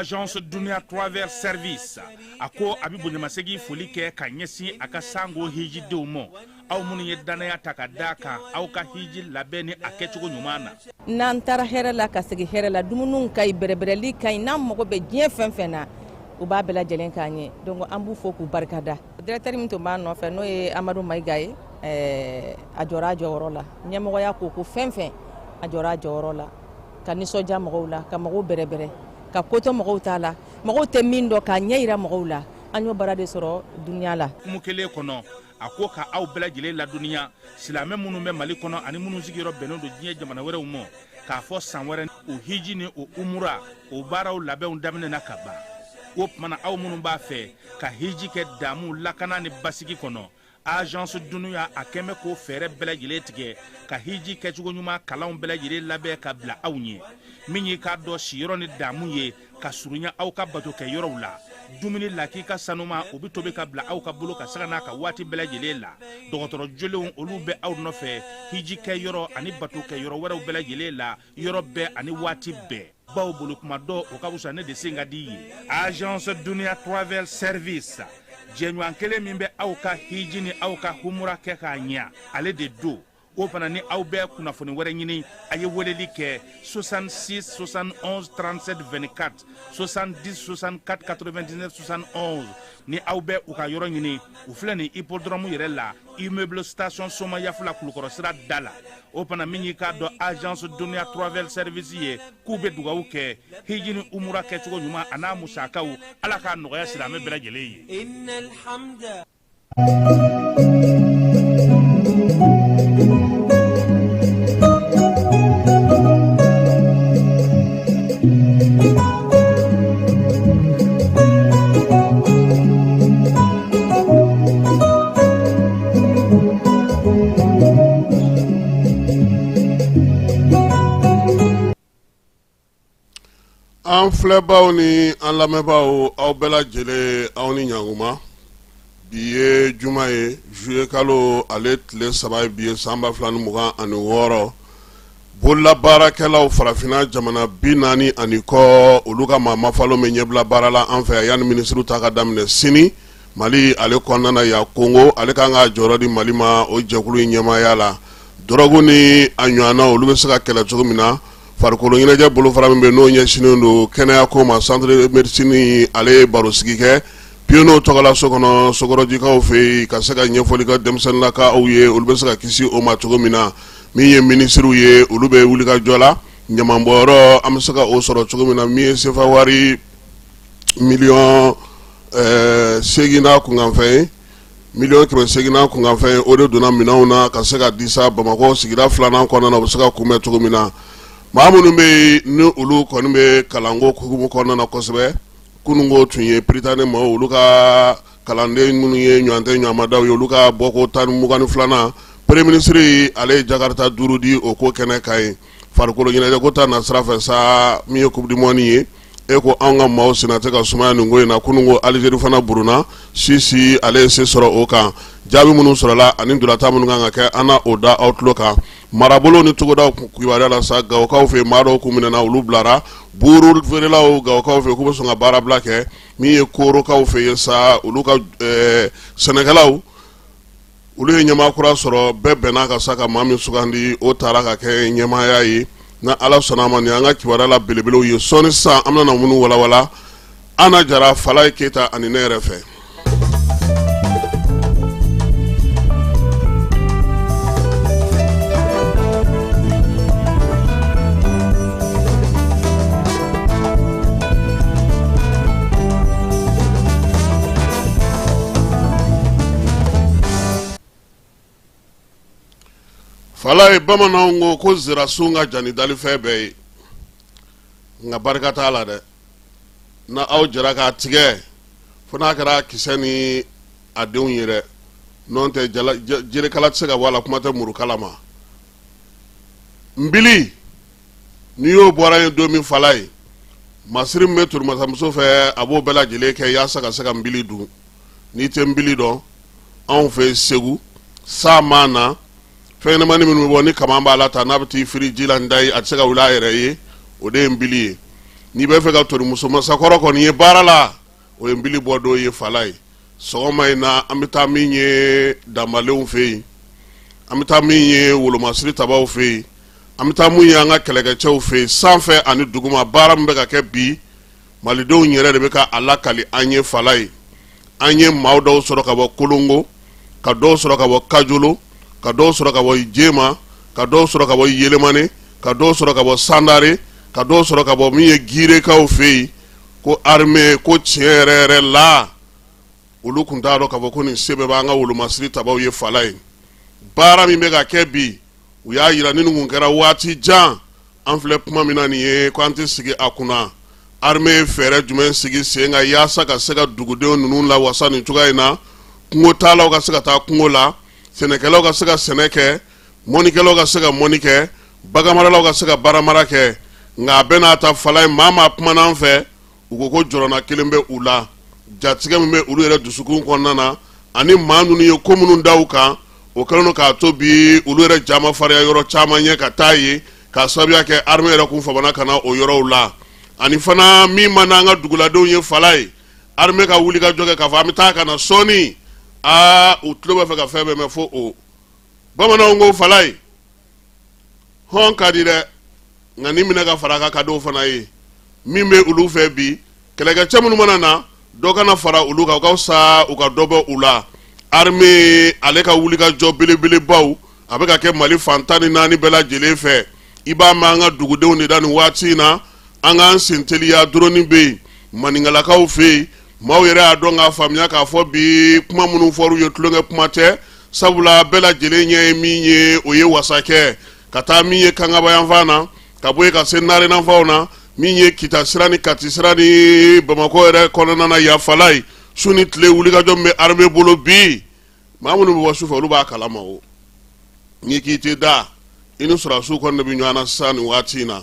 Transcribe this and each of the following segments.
Agence Dunia Travel Service a ko a bɛ bonyamasegin foli kɛ ka ɲɛsin a ka sango hijidenw ma, aw minnu ye dannaya ta ka d'a kan aw ka hiji labɛn ni a kɛcogo ɲuman na. N'an taara hɛrɛ la ka segin hɛrɛ la, dumuniw ka ɲi, bɛrɛbɛrɛli ka ɲi, n'an mago bɛ diɲɛ fɛn fɛn na, u b'a bɛɛ lajɛlen k'an ye. Donc an b'u fo k'u barikada. Directeur min tun b'an nɔfɛ n'o ye Amadu Mayiga ye, ɛɛ a jɔra a jɔyɔrɔ la. Ɲɛmɔgɔya ko ko fɛn fɛn, a jɔra a jɔyɔrɔ la, ka nisɔndiya mɔgɔw la, ka mɔgɔw bɛrɛbɛrɛ, ka ko to mɔgɔw ta la, mɔgɔw tɛ min dɔn k'a ɲɛ yira mɔgɔw la. An y'o baara de sɔrɔ dunuya la. Hukumu kelen kɔnɔ, a ko ka aw bɛɛ lajɛlen ladɔnniya, silamɛ minnu bɛ Mali kɔnɔ ani minnu sigiyɔrɔ bɛnnen don diɲɛ jamana wɛrɛw ma, k'a fɔ san wɛrɛ o hiji ni o umura o baaraw labɛnw daminɛna ka ban. O tuma na, aw minnu b'a fɛ ka hiji kɛ damu, lakana ni basigi kɔnɔ, Agence Dunuya a kɛn bɛ k'o fɛɛrɛ bɛɛ lajɛlen tigɛ ka hiji kɛcogo ɲuman kalanw bɛɛ lajɛlen labɛn ka bila aw ɲɛ. Min y'i k'a dɔn siyɔrɔ ni damu ye ka surunya aw ka batokɛ yɔrɔw la, dumuni lakika sanuma o bɛ tobi ka bila aw ka bolo ka sanga n'a ka waati bɛɛ lajɛlen la. Dɔgɔtɔrɔ jolenw olu bɛ aw nɔfɛ hiji kɛ yɔrɔ ani batokɛ yɔrɔ wɛrɛw bɛɛ lajɛlen la, yɔrɔ bɛɛ ani waati bɛɛ. Baw bolo kuma dɔ o ka fisa ne de sen ka di ye. Agence Dunia Travel Service, jɛɲɔgɔn kelen min bɛ aw ka hiji ni aw ka humura kɛ k'a ɲɛ, ale de don. O fana ni aw bɛ kunnafoni wɛrɛ ɲini, a ye weleli kɛ 66 71 37 24, 70 64 99 71. Ni aw bɛ u ka yɔrɔ ɲini, u filɛ nin hippodrome yɛrɛ la, immeuble station Somayafula, Kulukɔrɔ sira da la. O fana min y'i k'a dɔn Agence Dunia Travel Service ye, k'u bɛ dugawu kɛ hiji ni umura kɛcogo ɲuman a n'a musakaw, Ala k'a nɔgɔya silamɛ bɛɛ lajɛlen ye. An filɛbaw ni an lamɛnbaaw, aw bɛɛ lajɛlen, aw ni ɲankuma. Bi ye juma ye, juillet kalo ale tile 3 ye bi ye, san 2026. Bololabaarakɛlaw farafinna jamana 40 ani kɔ, olu ka maa mafalen bɛ ɲɛbila baara la an fɛ yan, yanni minisiriw ta ka daminɛ sini Mali ale kɔnɔna na yan. Kongo ale kan ka jɔyɔrɔ di Mali ma o jɛkulu in ɲɛmaaya la. Dɔrɔgu ni a ɲɔgɔnna, olu bɛ se ka kɛlɛ cogo min na, farikolo ɲɛnajɛ bolofara min bɛ n'o ɲɛsinnen don kɛnɛya ko ma, centre de médecine, ale ye barosigi kɛ Pionniers tɔgɔlaso kɔnɔ Sokɔrɔjikaw fɛ yen, ka se ka ɲɛfɔli kɛ denmisɛnninlakaw ye, olu bɛ se ka kisi o ma cogo min na. Min ye minisiriw ye, olu bɛ wulikajɔ la ɲamanbɔyɔrɔ an bɛ se ka o sɔrɔ cogo min na. Min ye sefa wari miliyɔn 8 n'a kunkanfɛn ye, miliyɔn 800 n'a kunkanfɛn ye, o de donna minɛnw na ka se ka di sa Bamakɔ sigida filanan kɔnɔna na, u bɛ se ka kunbɛn cogo min na. Maa minnu bɛ yen ni olu kɔni bɛ kalanko hukumu kɔnɔna na kosɛbɛ, kununko tun ye Prytanée maaw, olu ka kalanden minnu ye ɲɔgɔn tɛ ɲɔgɔnmadaw ye, olu ka bɔko 22nan, premier ministre ale ye jakarita 5 di o ko kɛnɛ kan ye. Farikolo ɲɛnajɛ ko ta nasira fɛ sa, min ye coupe du monde ye, e ko anw ka maaw senna tɛ ka sumaya nin ko in na. Kunun ko Algérie fana buruna Suisse, ale ye se sɔrɔ o kan. Jaabi minnu sɔrɔla ani ntolatan minnu kan ka kɛ, an na o da aw tulo kan. Marabolo ni togodaw kibaruya la sa, Gawokaw fɛ, maa dɔw kun minɛna, olu bilara. Buuru feerelaw Gawokaw fɛ, k'u bɛ sɔn ka baarabila kɛ. Min ye Korokaw fɛ yen sa, olu ka sɛnɛkɛlaw, olu ye ɲɛmaa kura sɔrɔ. Bɛɛ bɛnna ka sa ka maa min sugandi, o taara ka kɛ ɲɛmaaya ye. Ni Ala sɔnna a ma, nin an ka kibaruya la belebelew ye. Sɔɔni sisan, an bɛna minnu walawala, Ana Jara, Falaye Keyita ani ne yɛrɛ fɛ. Falaye, bamananw ko ko zirasun ka jan ni dalifɛn bɛɛ ye, nka barika t'a la dɛ. Na aw jɛra k'a tigɛ, fo n'a kɛra kisɛ ni a denw ye dɛ, n'o tɛ jerekala tɛ se ka bɔ a la, kuma tɛ murukala ma. Nbili, n'i y'o bɔra yen don min, Falaye, masiri min bɛ turu masamuso fɛ, a b'o bɛɛ lajɛlen kɛ yaasa ka se ka nbili dun. N'i tɛ nbili dɔn, anw fɛ Segu, san ma na, fɛn ɲɛnamani minnu bɛ bɔ ni kaman b'a la ta, n'a bɛ t'i firi ji la, n da ye, a tɛ se ka wuli a yɛrɛ ye, o de ye nbili ye. N'i bɛ fɛ ka tori muso masakɔrɔ kɔni ye baara la, o ye nbili bɔ don ye fala ye. Sɔgɔma in na, an bɛ taa min ye danbalenw fɛ yen, an bɛ taa min ye wolomasiri tabaw fɛ yen, an bɛ taa mun ye an ka kɛlɛkɛcɛw fɛ yen, sanfɛ ani duguma, baara min bɛ ka kɛ bi, malidenw yɛrɛ de bɛ ka a lakali an ye fala ye. An ye maa dɔw sɔrɔ ka bɔ Kolongo, ka dɔw sɔrɔ ka bɔ Kajolo, ka dɔw sɔrɔ ka bɔ Jema, ka dɔw sɔrɔ ka bɔ Yelemane, ka dɔw sɔrɔ ka bɔ Sandare, ka dɔw sɔrɔ ka bɔ min ye Girekaw fɛ yen, ko armée ko tiɲɛ yɛrɛ yɛrɛ la, olu tun t'a dɔn k'a fɔ ko nin se bɛɛ b'an ka wolomasiri tabaw ye fala ye. Baara min bɛ ka kɛ bi, u y'a yira ni nin kun kɛra waati jan, an filɛ kuma min na nin ye, ko an tɛ sigi a kunna. Armée ye fɛɛrɛ jumɛn sigi sen kan yaasa ka se ka dugudenw ninnu lawasa nin cogoya in na, kungo taalaw ka se ka taa kungo la, sɛnɛkɛlaw ka se ka sɛnɛ kɛ, mɔnikɛlaw ka se ka mɔni kɛ, baganmaralaw ka se ka baganmara kɛ. Nka a bɛɛ n'a ta fala ye, maa maa kumana an fɛ, u ko ko jɔrɔna kelen bɛ u la, jatigɛ min bɛ olu yɛrɛ dusukun kɔnɔna na, ani maa ninnu ye ko minnu da u kan, o kɛlen don k'a to bi olu yɛrɛ ja ma farinya yɔrɔ caman ɲɛ ka taa yen, k'a sababuya kɛ armée yɛrɛ kun famana ka na o yɔrɔw la. Ani fana min man d'an ka duguladenw ye fala ye, armée ka wuli ka jɔ kɛ k'a fɔ an bɛ taa ka na sɔɔni, aa u tulo b'a fɛ ka fɛn bɛɛ mɛn fo o. Bamananw ko fala ye, hɔn ka di dɛ, nka ni minɛ ka fara a kan ka dɔw fana ye. Min bɛ olu fɛ bi, kɛlɛkɛcɛ minnu mana na, dɔ kana fara olu kan, u ka fisa u ka dɔ bɔ u la. Armée ale ka wulikajɔ belebelebaw a bɛ ka kɛ Mali fan 14 bɛɛ lajɛlen fɛ. I b'a mɛn an ka dugudenw de da nin waati in na, an k'an sen teliya, drone bɛ yen maninkalakaw fɛ yen. Maaw yɛrɛ y'a dɔn k'a faamuya k'a fɔ bi kuma minnu fɔr'u ye, tulonkɛ kuma tɛ, sabula bɛɛ lajɛlen ɲɛ ye min ye, o ye wasa kɛ ka taa min ye Kangaba yanfan na, ka bɔ yen ka se Narenanfaw na, min ye Kita sira ni Kati sira ni Bamakɔ yɛrɛ kɔnɔna na yan fala ye. Su ni tile wulikajɔ min bɛ armée bolo bi, maa minnu bɛ bɔ su fɛ, olu b'a kalama. O n'i k'i tɛ da, i ni sɔrɔdasiw kɔni de bɛ ɲɔgɔn na sisan nin waati in na.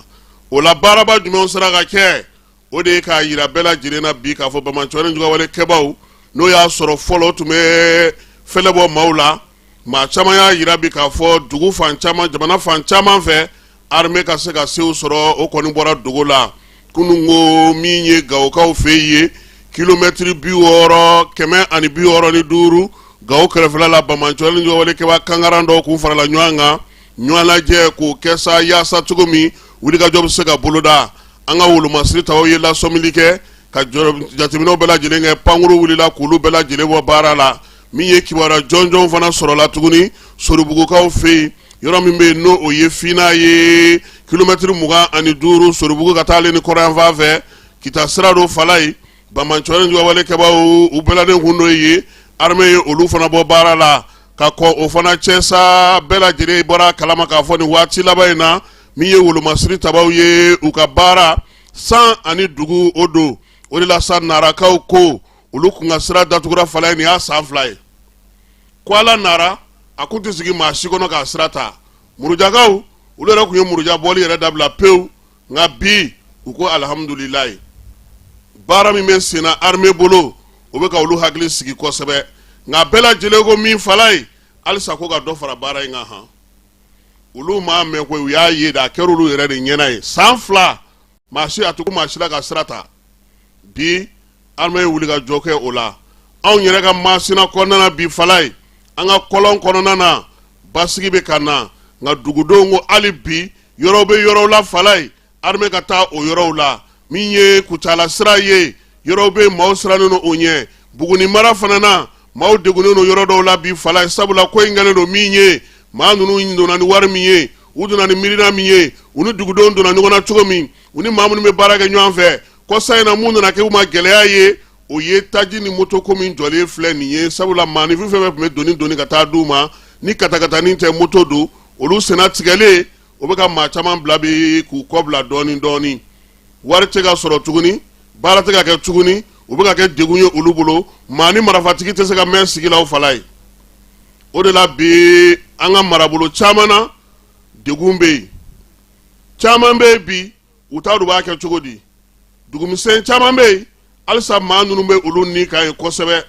O la, baaraba jumɛnw sera ka kɛ? O de ye k'a yira bɛɛ lajɛlen na bi k'a fɔ banbaanciwale jugawale kɛbaw, n'o y'a sɔrɔ fɔlɔ tun bɛ fɛlɛ bɔ maaw la, maa caman y'a yira bi k'a fɔ dugu fan caman, jamana fan caman fɛ, armée ka se ka sew sɔrɔ, o kɔni bɔra dogo la. Kununko min ye Gawokaw fɛ yen, kilomɛtiri 60, 165, Gawo kɛrɛfɛla la, banbaanciwale jugawale kɛba kankaran dɔw k'u farala ɲɔgɔn kan, ɲɔgɔn lajɛ k'o kɛ sa yaasa cogo min wulikajɔ bɛ se ka boloda. An ka wolomasiri tabaw ye lasɔmili kɛ ka jateminɛw bɛɛ lajɛlen kɛ, pankuru wulila k'olu bɛɛ lajɛlen bɔ baara la. Min ye kibaruya jɔnjɔn fana sɔrɔla tuguni Soribugukaw fɛ yen, yɔrɔ min bɛ yen n'o o ye Fina ye, kilomɛtiri 25 Soribugu ka taa ale ni kɔrɔnyanfan fɛ, Kita sira don fala ye. Banbaanciwale jugawale kɛbaw u bɛlannen kun don yen, armée ye olu fana bɔ baara la. Ka kɔn o fana cɛ sa, bɛɛ lajɛlen bɔra kalama k'a fɔ nin waati laban in na, min ye wolomasiri tabaw ye, u ka baara san ani dugu o don. O de la sa, Narakaw ko olu kun ka sira datugura fala ye, nin y'a san 2 ye. Ko ala nara, a kun tɛ sigi maa si kɔnɔ k'a sira ta. Murujakaw, olu yɛrɛ kun ye muruja bɔli yɛrɛ dabila pewu, nka bi u ko alihamudulilayi, baara min bɛ senna armée bolo, o bɛ ka olu hakili sigi kosɛbɛ. Nka bɛɛ lajɛlen ko min fala ye, halisa ko ka dɔ fara baara in kan. Han, olu m'a mɛn ko u y'a ye de, a kɛra olu yɛrɛ de ɲɛna ye. San 2, maa si a tugu maa si la ka sira ta. Bi armée ye wuli ka jɔ kɛ o la. Anw yɛrɛ ka Masina kɔnɔna na bi fala ye, an ka kɔlɔn kɔnɔna na, basigi bɛ ka na, nka dugudenw ko hali bi yɔrɔw bɛ yɔrɔw la fala ye, armée ka taa o yɔrɔw la. Min ye Kucala sira ye, yɔrɔw bɛ maaw sirannen don o ɲɛ. Buguni mara fana na, maaw degunnen don yɔrɔ dɔw la bi fala ye, sabula ko in kɛlen don min ye, maa ninnu donna ni wari min ye, u donna ni miirina min ye, u ni dugudenw donna ɲɔgɔn na cogo min, u ni maa minnu bɛ baara kɛ ɲɔgɔn fɛ kɔsa in na, mun nana kɛ u ma gɛlɛya ye, o ye taji ni moto ko min jɔlen filɛ nin ye. Sabula maaninfin fɛn fɛn tun bɛ doni doni ka taa d'u ma, ni katakatanin tɛ, moto don, olu senna tigɛlen, o bɛ ka maa caman bila bi k'u kɔ bila dɔɔnin dɔɔnin. Wari tɛ ka sɔrɔ tuguni, baara tɛ ka kɛ tuguni, o bɛ ka kɛ degun ye olu bolo. Maa ni marafatigi tɛ se ka mɛn sigi la o fala ye. O de la bi an ka marabolo caman na, degun bɛ yen, caman bɛ yen bi, u t'a dɔn u b'a kɛ cogo di. Dugumisɛn caman bɛ yen halisa, maa ninnu bɛ olu ni kan ye kosɛbɛ.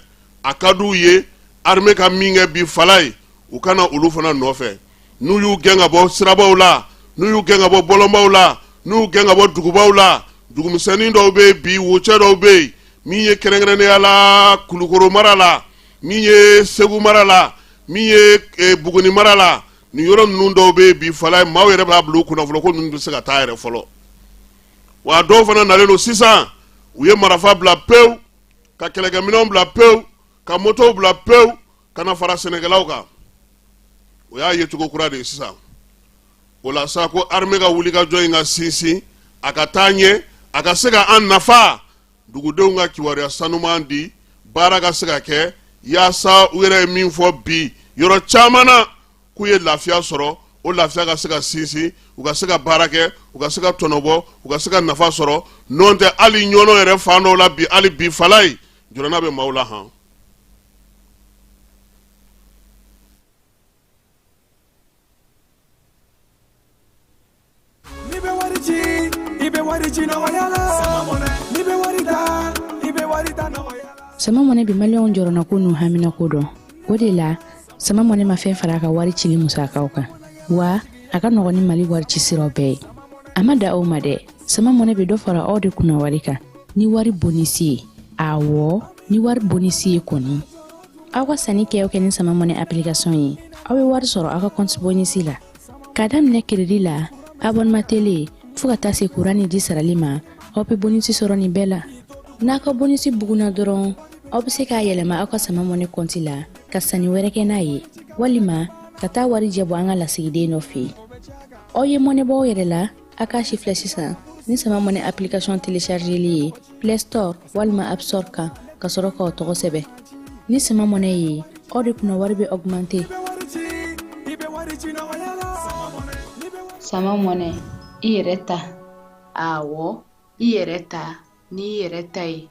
A ka d'u ye armée ka min kɛ bi fala ye, u ka na olu fana nɔfɛ. N'u y'u gɛn ka bɔ sirabaw la, n'u y'u gɛn ka bɔ bɔlɔnbaw la, n'u y'u gɛn ka bɔ dugubaw la, Dugumisɛnnin dɔw bɛ yen bi, wocɛ dɔw bɛ yen min ye kɛrɛnkɛrɛnnenya la Kulukoro mara la, min ye Segu mara la, min ye eh, Buguni mara la, nin yɔrɔ ninnu dɔw bɛ yen bi Falaye, maaw yɛrɛ b'a bila u kunna fɔlɔ ko ninnu bɛ se ka taa yɛrɛ fɔlɔ. Wa dɔw fana nalen don sisan, u ye marafa bila pewu, ka kɛlɛkɛminɛnw bila pewu, ka motow bila pewu, ka na fara sɛnɛkɛlaw kan. O y'a yecogo kura de ye sisan. O la sa, ko armée ka wulikajɔ in ka sinsin, a ka taa ɲɛ, a ka se ka an nafa, dugudenw ka kibaruya sanuman di, baara ka se ka kɛ yaasa u yɛrɛ ye min fɔ bi yɔrɔ caman na k'u ye lafiya sɔrɔ, o lafiya ka se ka sinsin, u ka se ka baara kɛ, u ka se ka tɔnɔbɔ, u ka se ka nafa sɔrɔ. N'o tɛ, hali Ɲɔnɔ yɛrɛ fan dɔw la bi, hali bi Falaye, jɔrɔna bɛ maaw la han. N'i bɛ wari ci, i bɛ wari ci nɔgɔya la. N'i bɛ wari ta, i bɛ wari ta nɔgɔya la. Sama Mɔnɛ bɛ maliyɛnw jɔrɔnako n'u haminako dɔn. O de la, Sama Mɔnɛ ma fɛn fara a ka wari cili musakaw kan, wa a ka nɔgɔn ni Mali wari ci siraw bɛɛ ye. A ma dan o ma dɛ, Sama Mɔnɛ bɛ dɔ fara aw de kunna wari kan ni wari bonisi ye. Awɔ, ni wari bonisi ye kɔni. Aw ka sanni kɛ o kɛ ni Sama Mɔnɛ application ye, aw bɛ wari sɔrɔ aw ka compte bonisi la. K'a daminɛ crédit la, abonnement télé, fo ka taa se kuran ni ji sarali ma, aw bɛ bonisi sɔrɔ nin bɛɛ la. N'a ka bonisi bugunna dɔrɔn, aw bɛ se k'a yɛlɛma aw ka Sama Mɔnɛ kɔnti la ka sanni wɛrɛ kɛ n'a ye, walima ka taa warijɛ bɔ an ka lasigiden dɔ fɛ yen. Aw ye mɔnɛ bɔ aw yɛrɛ la, a k'a sifilɛ sisan ni Sama Mɔnɛ application téléchargeli ye Play Store walima App Store kan, ka sɔrɔ k'aw tɔgɔ sɛbɛn. Ni Sama Mɔnɛ ye, aw de kunna wari bɛ augmenter. Sama Mɔnɛ, i yɛrɛ ta. Awɔ, i yɛrɛ ta n'i yɛrɛ ta ye.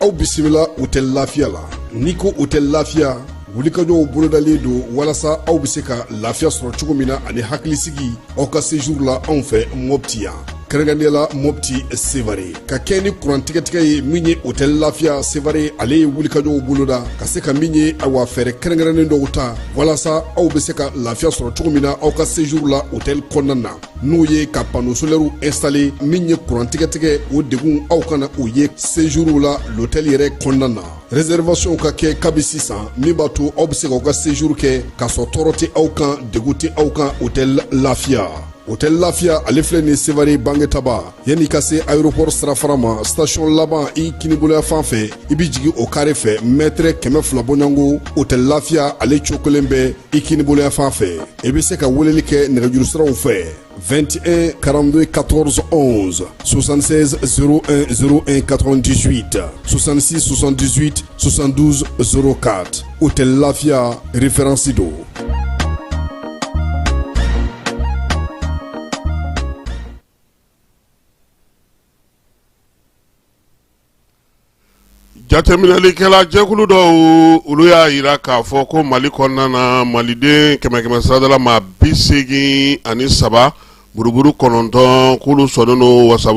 Aw bisimila Hôtel Lafiya la. N'i ko Hôtel Lafiya, wulikajɔw bolodalen don walasa aw bɛ se ka lafiya sɔrɔ cogo min na ani hakilisigi aw ka séjour la anw fɛ Mopti yan, kɛrɛnkɛrɛnnenya la Mopti Sevare. Ka kɛ ni kuran tigɛtigɛ ye, min ye Hôtel Lafiya Sevare, ale ye wulikajɔw boloda ka se ka min ye, awa, fɛɛrɛ kɛrɛnkɛrɛnnen dɔw ta walasa aw bɛ se ka lafiya sɔrɔ cogo min na aw ka séjour la hôtel kɔnɔna na, n'o ye ka panneau solaire installé. Min ye kuran tigɛtigɛ, o degun aw kana o ye séjour la l'hôtel yɛrɛ kɔnɔna na. Réservation ka kɛ kabi sisan, min b'a to aw bɛ se k'aw ka séjour kɛ k'a sɔrɔ tɔɔrɔ tɛ aw kan, degun tɛ aw kan. Hôtel Lafiya, Hôtel Lafiya, ale filɛ nin Sevare Bangetaba, yanni ka se aéroport sirafara ma, station laban i kiniboloya fan fɛ, i bɛ jigin o carré fɛ, mètre 200 bɔɲɔgɔnko, Hôtel Lafiya ale cokolen bɛ i kiniboloya fan fɛ. I bɛ se ka weleli kɛ nɛgɛjuru siraw fɛ: 21 42 14 11, 76 01 01 98, 66 78 72 04. Hôtel Lafia, référence don. Jateminɛlikɛla jɛkulu dɔw, olu y'a jira k'a fɔ ko Mali kɔnɔna na, maliden kɛmɛ kɛmɛ sarada la maa 83 buruburu 9, k'olu sɔnnen don wasa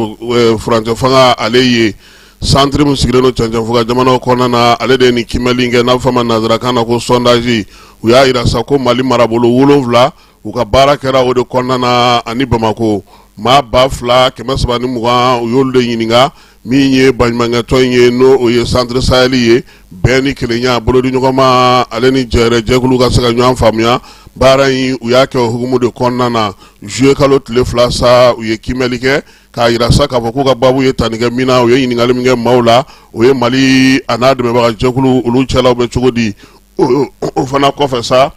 furancɛ fanga ale ye. Centre min sigilen don cɛncɛnfuga jamanaw kɔnɔna na, ale de ye nin kiimɛli kɛ, n'a bɛ fɔ a ma nansarakan na ko sondage. U y'a jira sa ko Mali marabolo 7, u ka baara kɛra o de kɔnɔna na, ani Bamakɔ maa 2320, u y'olu de ɲininka. Min ye baɲumankɛtɔn in ye, n'o o ye Centre Sahel ye, bɛn ni kelenya, bolodiɲɔgɔnma, ale ni jɛrɛ jɛkulu ka se ka ɲɔgɔn faamuya, baara in u y'a kɛ o hukumu de kɔnɔna na. Juillet kalo tile 2 sa, u ye kiimɛli kɛ k'a jira sa k'a fɔ k'u ka baabu ye tali kɛ min na, u ye ɲininkali min kɛ maaw la, o ye Mali a n'a dɛmɛbaga jɛkulu olu cɛlaw bɛ cogo di. O fana kɔfɛ sa,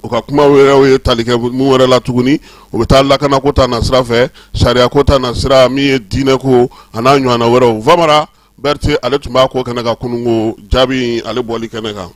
u ka kuma wɛrɛw ye tali kɛ mun wɛrɛ la tuguni, o bɛ taa lakanako ta na sira fɛ, sariyako ta na sira, min ye diinɛko a n'a ɲɔgɔnna wɛrɛw. Famara Berete, ale tun b'a ko kɛnɛ kan kununko, jaabi ale bɔli kɛnɛ kan.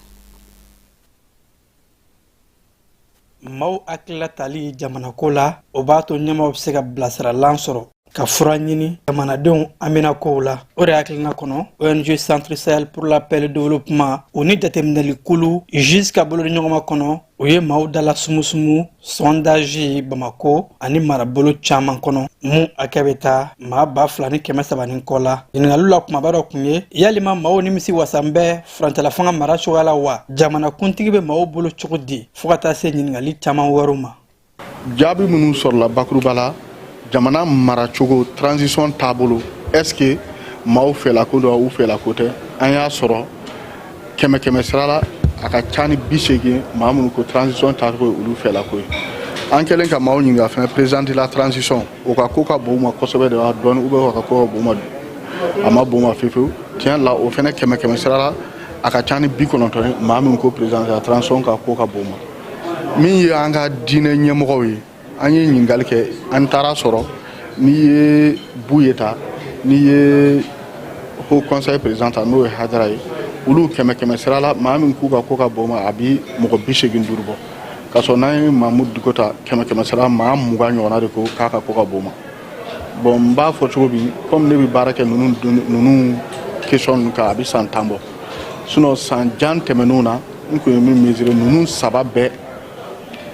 Maaw hakilila tali jamanako la, o b'a to ɲɛmaaw bɛ se ka bilasiralan sɔrɔ. Ka fura ɲini jamanadenw haminakow la. O de hakilina kɔnɔ, ONG Centre Sahel pour la paix et le développement, o ni jateminɛli kulu GIZ ka bolodiɲɔgɔnma kɔnɔ, u ye maaw dala sumusumu, sondage, Bamako ani marabolo caman kɔnɔ, mun hakɛ bɛ taa maa 2300 ni kɔ la. Ɲininkaliw la kumaba dɔ kun ye: yalima maaw nimisi wasan bɛ furancɛlafanga mara cogoya la wa? Jamanakuntigi bɛ maaw bolo cogo di? Fo ka taa se ɲininkali caman wɛrɛw ma. Jaabi minnu sɔrɔla bakuruba la, jamana maracogo, transition taabolo, est ce que maaw fɛlako don, u fɛlako tɛ? An y'a sɔrɔ kɛmɛ kɛmɛ sira la, a ka ca ni 80, maa minnu ko transition taacogo ye olu fɛlako ye. An kɛlen ka maaw ɲininka fɛnɛ, président de la transition, o ka ko ka bon u ma kosɛbɛ de wa dɔɔni, ou bien o ka ko ka bon ma, a ma bon ma fiyewu? Tiɲɛ la, o fɛnɛ kɛmɛ kɛmɛ sira la, a ka ca ni 90 ye, maa min ko président de la transition ka ko ka bon ma. Min ye an ka diinɛ ɲɛmɔgɔw ye, an ye ɲininkali kɛ, an taara sɔrɔ n'i ye Buye ta, n'i ye haut conseil président ta, n'o ye Hayidara ye, olu kɛmɛ kɛmɛ sira la, maa min k'u ka ko ka bon ma, a bi mɔgɔ 85 bɔ. K'a sɔrɔ n'an ye Mamudu Diko ta, kɛmɛ kɛmɛ sira, maa 20 ɲɔgɔnna de ko k'a ka ko ka bon ma. Bon, n b'a fɔ cogo min, komi ne bɛ baara kɛ ninnu question ninnu kan, a bɛ san 10 bɔ. Sinon san jan tɛmɛnenw na, n kun ye min mesurer, ninnu saba bɛɛ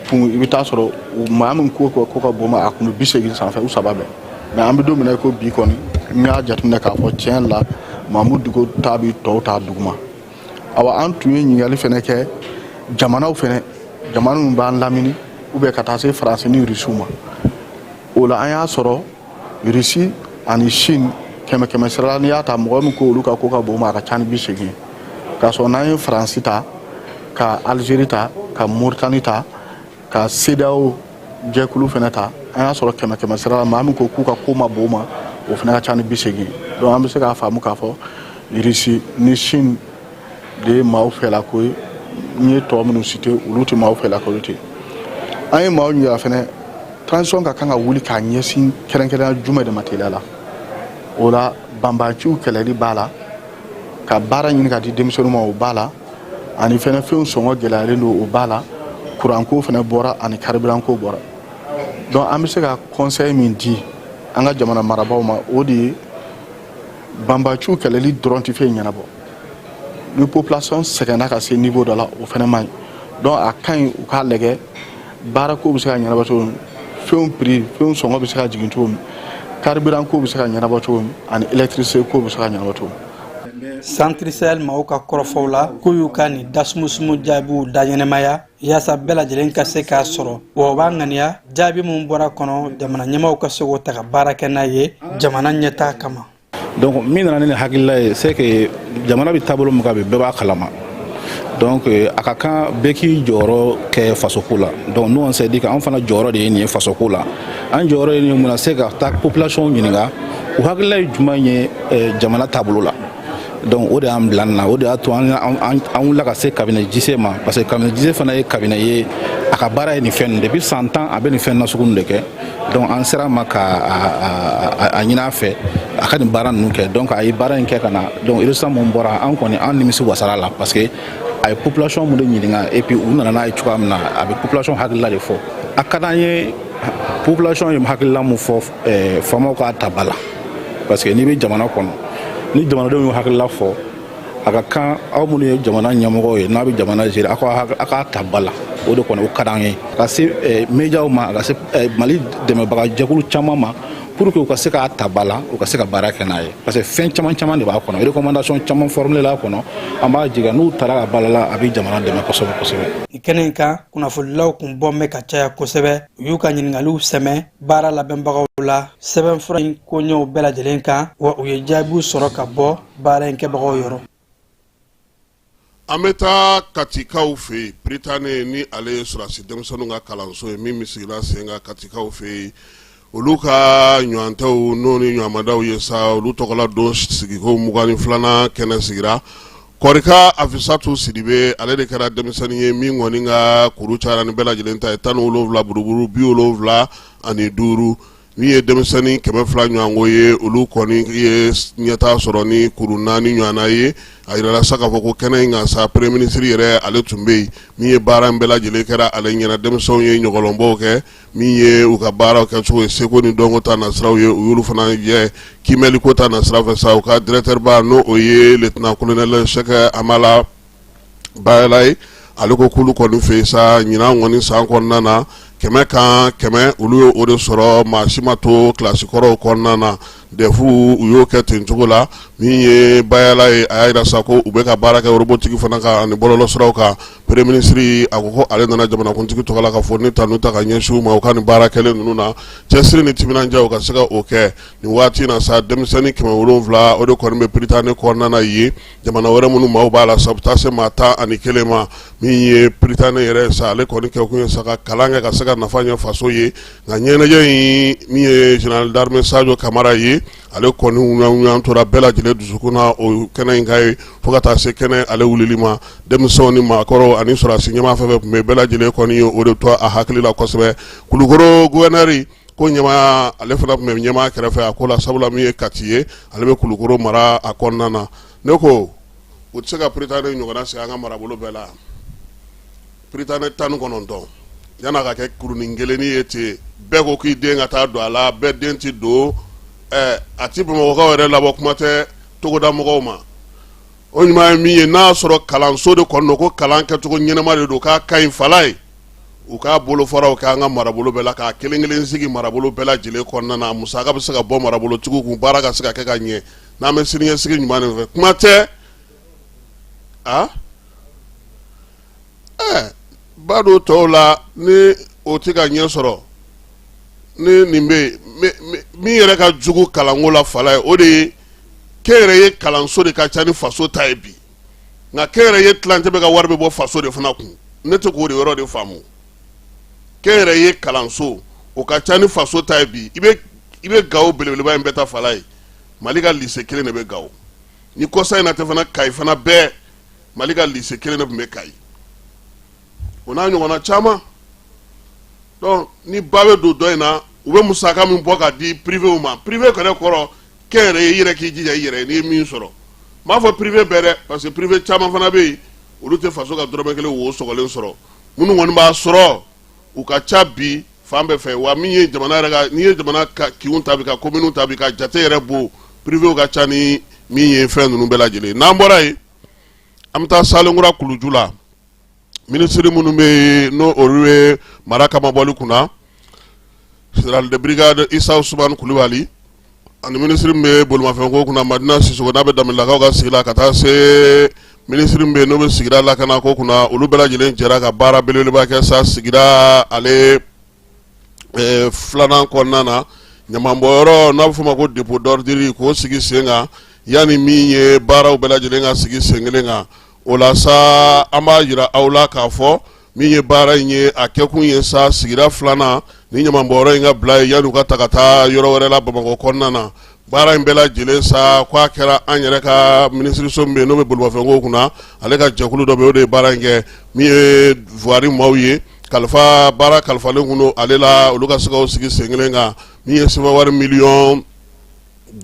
kun, i bɛ taa sɔrɔ maa min ko ko ka bon ma, a kun bɛ 80 sanfɛ, u saba bɛɛ. Mais an bɛ don min na i ko bi kɔni, n y'a jateminɛ k'a fɔ tiɲɛ la, Mamudu Diko ta bi tɔw ta duguma. Awa, an tun ye ɲininkali fɛnɛ kɛ jamanaw fɛnɛ, jamana minnu b'an lamini, ou bien ka taa se Faransi ni Rusiw ma. O la, an y'a sɔrɔ Rusi ani Chine, kɛmɛ kɛmɛ sira la, n'i y'a ta, mɔgɔ min ko olu ka ko ka bon ma, a ka ca ni 80. K'a sɔrɔ n'an ye Faransi ta, ka Algérie ta, ka Mauritanie ta, ka CEDEAO jɛkulu fɛnɛ ta, an y'a sɔrɔ kɛmɛ kɛmɛ sira la, maa min ko k'u ka ko ma bon ma, o fɛnɛ ka ca ni 80. Donc an bɛ se k'a faamu k'a fɔ Russie ni Chine de ye maaw fɛlako ye. N ye tɔ minnu cité, olu tɛ maaw fɛlako ye ten. An ye maaw ɲininka fɛnɛ, transition ka kan ka wuli k'a ɲɛsin kɛrɛnkɛrɛnya jumɛn de ma teliya la? O la, banbaciw kɛlɛli b'a la, ka baara ɲini ka di denmisɛnninw ma, o b'a la, ani fɛnɛ fɛnw sɔngɔ gɛlɛyalen don, o b'a la, kuranko fɛnɛ bɔra, ani carburant ko bɔra. Donc an bɛ se ka conseil min di an ka jamana marabaaw ma, o de ye banbaciw kɛlɛli dɔrɔn tɛ fɛn ɲɛnabɔ. Ni population sɛgɛnna ka se niveau dɔ la, o fɛnɛ man ɲi. Donc a ka ɲi u k'a lajɛ baarako bɛ se ka ɲɛnabɔ cogo min, fɛnw prix, fɛnw sɔngɔ bɛ se ka jigin cogo min, carburant ko bɛ se ka ɲɛnabɔ cogo min, ani électricité ko bɛ se ka ɲɛnabɔ cogo min. Centre Sahel maaw ka kɔrɔfɔw la, k'u y'u ka nin dasumusumu jaabiw da ɲɛnɛmaya yaasa bɛɛ lajɛlen ka se k'a sɔrɔ, wa u b'a ŋaniya jaabi min bɔra kɔnɔ, jamana ɲɛmaaw ka se k'o ta ka baara kɛ n'a ye jamana ɲɛtaa kama. Donc min nana ni nin hakilila ye, c'est que jamana bɛ taabolo min kan bi, bɛɛ b'a kalama. Donc a ka kan bɛɛ k'i jɔyɔrɔ kɛ fasoko la. Donc nous, on s'est dit que an fana jɔyɔrɔ de ye nin ye fasoko la. An jɔyɔrɔ ye nin ye mun na? Se ka taa population ɲininka u hakilila ye jumɛn ye jamana taabolo la. Donc o de y'an bila nin na, o de y'a to an wulila ka se cabinet JC ma, parce que cabinet JC fana ye cabinet ye, a ka baara ye nin fɛn ninnu. Depuis san 10, a bɛ nin fɛn nasugu ninnu de kɛ. Donc an sera a ma ka a ɲini a fɛ a ka nin baara ninnu kɛ. Donc a ye baara in kɛ ka na. Donc résultat mun bɔra, an kɔni, an nimisi wasara la, parce que a ye population mun de ɲininka, et puis u nana n'a ye cogoya min na, a bɛ population hakilila de fɔ. A ka d'an ye, population ye hakilila mun fɔ, faamaw k'a ta ba la, parce que n'i bɛ jamana kɔnɔ, ni jamanadenw y'u hakilila fɔ, a ka kan aw minnu ye jamana ɲɛmɔgɔw ye, n'a bɛ jamana gérer, aw k'a ta ba la. O de kɔni, o ka d'an ye, ka se médiaw ma, a ka se Mali dɛmɛbaga jɛkulu caman ma, pour que u ka se k'a ta ba la, u ka se ka baara kɛ n'a ye, parce que fɛn caman caman de b'a kɔnɔ, recommandation caman formulé la kɔnɔ. An b'a jigin n'u taara ka ba la, a bɛ jamana dɛmɛ kosɛbɛ kosɛbɛ. Nin kɛnɛ in kan, kunnafonidilaw kun bɔn bɛ ka caya kosɛbɛ. U y'u ka ɲininkaliw sɛmɛ baara labɛnbagaw la sɛbɛnfura in koɲɛw bɛɛ lajɛlen kan, wa u ye jaabiw sɔrɔ ka bɔ baara in kɛbagaw yɔrɔ. An bɛ taa Katikaw fɛ yen. Prytanée, ni ale ye sɔrɔdasi denmisɛnninw ka kalanso ye min bɛ sigila sen kan Katikaw fɛ yen, olu ka ɲɔgɔntɛw n'o ni ɲɔgɔnmadaw ye sa, olu tɔgɔla don sigiko 22nan kɛnɛ sigira. Kɔrika Afisatu Sidibe, ale de kɛra denmisɛnnin ye min kɔni ka kuru cayara ni bɛɛ lajɛlen ta ye, 17 buruburu 75. Min ye denmisɛnnin 200 ɲɔgɔnko ye, olu kɔni ye ɲɛtaa sɔrɔ ni kuru 4 ɲɔgɔnna ye. A yirala sa k'a fɔ ko kɛnɛ in kan sa, premier ministre yɛrɛ ale tun bɛ yen. Min ye baara in bɛɛ lajɛlen kɛra ale ɲɛna, denmisɛnw ye ɲɔgɔlɔnbɔw kɛ, min ye u ka baaraw kɛcogo ye, seko ni dɔnko ta nasiraw ye, u y'olu fana yɛ kiimɛliko ta nasira fɛ sa. U ka directeur ba, n'o o ye lieutenant colonel Sɛki Amala Bayala ye, ale ko k'olu kɔni fɛ yen sa, ɲinan kɔni san kɔnɔna na, 100 kan 100, olu ye o de sɔrɔ. Maa si ma to kilasi kɔrɔw kɔnɔna na. DEF u y'o kɛ ten cogo la. Min ye Bayala ye, a y'a jira sa ko u bɛ ka baara kɛ robotique fana kan ani bɔlɔlɔsiraw kan. Premier ministre a ko ko ale nana jamanakuntigi tɔgɔ la ka foli ni tanu ta ka ɲɛsin u ma, u ka nin baara kɛlen ninnu na, cɛsiri ni timinandiya, u ka se ka o kɛ nin waati in na sa. Denmisɛnnin 700, o de kɔni bɛ Prytanée kɔnɔna na yen. Jamana wɛrɛ minnu maaw b'a la sa, u bɛ taa se maa 11 ma. Min ye Prytanée yɛrɛ sa, ale kɔni kɛkun ye sa ka kalan kɛ ka se ka nafa ɲɛ faso ye. Nka ɲɛnajɛ in, min ye général d'armée Sadio Kamara ye, ale kɔni ŋuɲaŋuɲa tora bɛɛ lajɛlen dusukun na o kɛnɛ in kan ye, fo ka taa se kɛnɛ ale wulili ma. Denmisɛnw ni maakɔrɔw ani sɔrɔdasi ɲɛmaa fɛn fɛn tun bɛ, bɛɛ lajɛlen kɔni ye o de to a hakili la kosɛbɛ. Kulukɔrɔ gouverneur ko ɲɛmaa, ale fana tun bɛ ɲɛmaa kɛrɛfɛ a ko la, sabula min ye Kati ye, ale bɛ Kulukɔrɔ mara a kɔnɔna na. Ne ko u tɛ se ka Prytanée ɲɔgɔnna sigi an ka marabolo bɛɛ la. Prytanée 19, yan'a ka kɛ kurunin kelennin ye ten, bɛɛ ko k'i den ka taa don a la, bɛɛ den tɛ don. A tɛ Bamakɔkaw yɛrɛ labɔ, kuma tɛ togoda mɔgɔw ma. O ɲuman ye min ye, n'a y'a sɔrɔ kalanso de kɔni don, ko kalan kɛcogo ɲɛnama de don, k'a ka ɲi fala ye, u k'a bolofaraw kɛ an ka marabolo bɛɛ la, k'a kelen kelen sigi marabolo bɛɛ lajɛlen kɔnɔna na. Musaka bɛ se ka bɔ marabolotigiw kun, baara ka se ka kɛ ka ɲɛ, n'an bɛ siniɲɛsigi ɲuman de fɛ. Kuma tɛ a ba don tɔw la ni o tɛ ka ɲɛ sɔrɔ. Ni nin bɛ min yɛrɛ ka jugu kalanko la fala ye, o de ye kɛnyɛrɛye kalanso de ka ca ni faso ta ye bi. Nka kɛnyɛrɛye tilancɛ bɛ ka wari bɛ bɔ faso de fana kun. Ne tɛ k'o de yɔrɔ de faamu. Kɛnyɛrɛye kalanso, o ka ca ni faso ta ye bi. I bɛ Gawo belebeleba in bɛɛ ta fala ye, Mali ka lycée kelen de bɛ Gawo. Ni kɔsa in na tɛ fana, Kayi fana bɛɛ, Mali ka lycée kelen de tun bɛ Kayi, o n'a ɲɔgɔnna caman. Donc ni ba bɛ don dɔ in na, u bɛ musaka min bɔ ka di privéw ma, privé kɛrɛ kɔrɔ kɛnyɛrɛye, i yɛrɛ k'i jija i yɛrɛ ye n'i ye min sɔrɔ. N b'a fɔ privé bɛɛ dɛ, parce que privé caman fana bɛ yen, olu tɛ faso ka dɔrɔmɛ kelen wo sɔgɔlen sɔrɔ. Minnu kɔni b'a sɔrɔ, u ka ca bi fan bɛɛ fɛ. Wa min ye jamana yɛrɛ ka, n'i ye jamana ka kinw ta bi, ka kominiw ta bi, ka jate yɛrɛ bɔ, privéw ka ca ni min ye fɛn ninnu bɛɛ lajɛlen. N'an bɔra yen, an bɛ taa Salenkura kuluju la. Minisiri minnu bɛ yen, n'o olu ye mara kamabɔli kunna, général de brigade Isa Usumani Kulubali, ani minisiri min bɛ bolimafɛnko kunna, Madina Sisoko, n'a bɛ Danbelelakaw ka sigi la, ka taa se minisiri min bɛ yen n'o bɛ sigida lakanako kunna, olu bɛɛ lajɛlen jɛra ka baara belebeleba kɛ sa sigida ale filanan kɔnɔna na, ɲamanbɔnyɔrɔ n'a bɛ f'o ma ko dépôt d'ordure, k'o sigi sen kan, yanni min ye baaraw bɛɛ lajɛlen ka sigi sen kelen kan. O la sa, an b'a jira aw la k'a fɔ min ye baara in ye, a kɛkun ye sa sigida filanan ni ɲamanbɔnyɔrɔ in ka bila yen, yanni u ka ta ka taa yɔrɔ wɛrɛ la Bamakɔ kɔnɔna na. Baara in bɛɛ lajɛlen sa, k'a kɛra an yɛrɛ ka minisiriso min bɛ yen n'o bɛ bolimafɛnko kunna, ale ka jɛkulu dɔ bɛ yen, o de ye baara in kɛ. Min ye voirie maaw ye, kalifa baara kalifalen kun don ale la, olu ka se k'o sigi sen kelen kan. Min ye sefa wari 500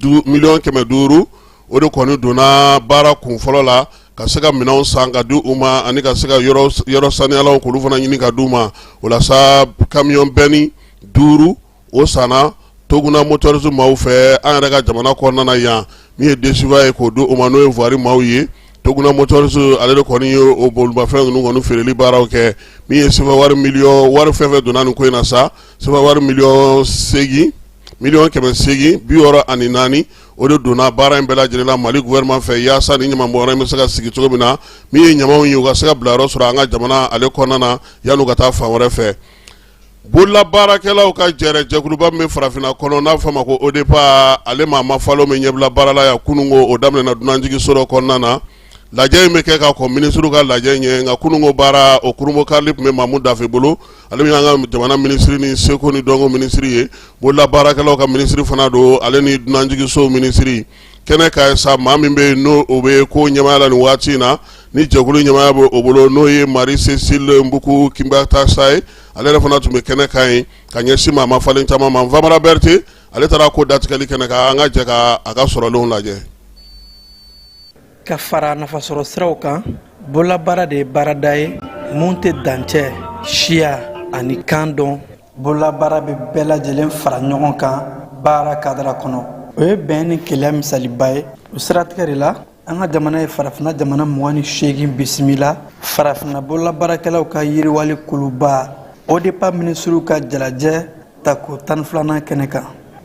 000 000, o de kɔni donna baara kun fɔlɔ la, ka se ka minɛnw san ka di u ma, ani ka se ka yɔrɔ saniyalaw k'olu fana ɲini ka di u ma. O la sa, camion benne 5, o sanna Toguna Motors maaw fɛ an yɛrɛ ka jamana kɔnɔna na yan. Min ye desiba ye k'o di u ma, n'o ye voirie maaw ye, Toguna Motors ale de kɔni ye o bolimafɛn ninnu kɔni feereli baaraw kɛ. Min ye sefa wari miliyɔn wari fɛn fɛn donna nin ko in na sa, sefa wari miliyɔn 8, 864 000, o de donna baara in bɛɛ lajɛlen la Mali gouvernement fɛ, yaasa ni ɲamanbɔnyɔrɔ in bɛ se ka sigi cogo min na, min ye ɲamanw ye, u ka se ka bilayɔrɔ sɔrɔ an ka jamana ale kɔnɔna na, yanni u ka taa fan wɛrɛ fɛ. Bololabaarakɛlaw ka jɛrɛ jɛkuluba min bɛ farafinna kɔnɔ, n'a bɛ f'a ma ko ODEPA, ale maa ma falo min ɲɛbila baara la yan kununko, o daminɛna dunanjiginso dɔ kɔnɔna na. Lajɛ in bɛ kɛ ka kɔn minisiriw ka lajɛ ɲɛ. Nka kununko baara, o kurunbonkarili tun bɛ Mamu Dafe bolo, ale min y'an ka jamana minisiri ni seko ni dɔnko minisiri ye, bololabaarakɛlaw ka minisiri fana don, ale ni dunanjiginsow minisiri. Kɛnɛ kan sa, maa min bɛ yen n'o o bɛ ko ɲɛmaaya la nin waati in na, ni jɛkulu ɲɛmaaya bɛ o bolo, n'o ye Marie Cécile Mbuku Kinbatasa ye. Ale yɛrɛ fana tun bɛ kɛnɛ kan yen ka ɲɛsin maa mafalen caman ma. Famara Berete, ale taara ko datigɛli kɛnɛ kan. An ka jɛ ka a ka sɔrɔlenw lajɛ. Ka fara nafasɔrɔ siraw kan, bololabaara de ye baarada ye mun tɛ dancɛ, siya ani kan dɔn. Bololabaara bɛ bɛɛ lajɛlen fara ɲɔgɔn kan baara kadara kɔnɔ. O ye bɛn ni kelenya misaliba ye. O siratigɛ de la, an ka jamana ye farafinna jamana 28 bisimila farafinna bololabaarakɛlaw ka yiriwali kuluba ODEPA minisiriw ka jalajɛ tako 12nan kɛnɛ kan,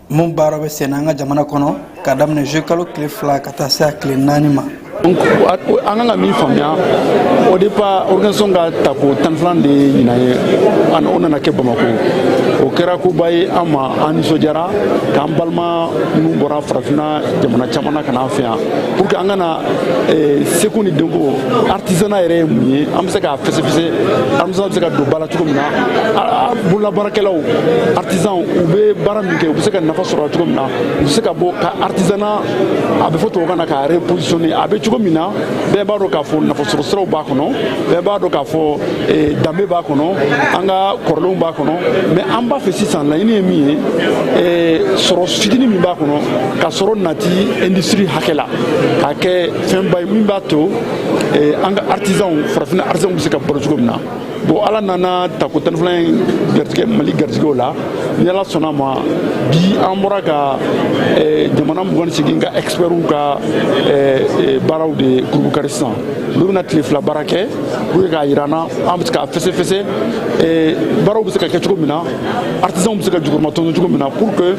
mun baara bɛ senna an ka jamana kɔnɔ ka daminɛ juillet kalo tile 2 ka taa se a tile 4 ma. Donc an kan ka min faamuya, ODEPA organisation ka tako 12nan de ye ɲinan ye, o nana kɛ Bamako. O kɛra koba ye an ma, an nisɔndiyara k'an balima minnu bɔra farafinna jamana caman na ka na an fɛ yan pour que an ka na seko ni dɔnko, artisanat yɛrɛ ye mun ye, an bɛ se k'a fɛsɛfɛsɛ, artisanat bɛ se ka don ba la cogo min na, bololabaarakɛlaw, artisan, u bɛ baara min kɛ, u bɛ se ka nafa sɔrɔ cogo min na, u bɛ se ka bɔ ka artisanat, a bɛ fɔ tubabukan na k'a repositionner. A bɛ cogo min na, bɛɛ b'a dɔn k'a fɔ nafasɔrɔ siraw b'a kɔnɔ, bɛɛ b'a dɔn k'a fɔ danbe b'a kɔnɔ, an ka kɔrɔlenw b'a kɔnɔ. Mais an b'a fɛ sisan, laɲini ye min ye, sɔrɔ fitinin min b'a kɔnɔ, ka sɔrɔ nati industrie hakɛ la, k'a kɛ fɛnba ye min b'a to an ka artisanw, farafinna artisanw bɛ se ka balo cogo min na. Bon, Ala nana tako 12nan in garijɛgɛ, Mali garijɛgɛw la. Ni Ala sɔnna ma, bi an bɔra ka jamana 28 ka expertw ka baaraw de kurukari sisan. Olu bɛna tile 2 baara kɛ pour que k'a jira an na, an bɛ se k'a fɛsɛfɛsɛ, baaraw bɛ se ka kɛ cogo min na, artisanw bɛ se ka jukɔrɔmatɔnɔ cogo min na, pour que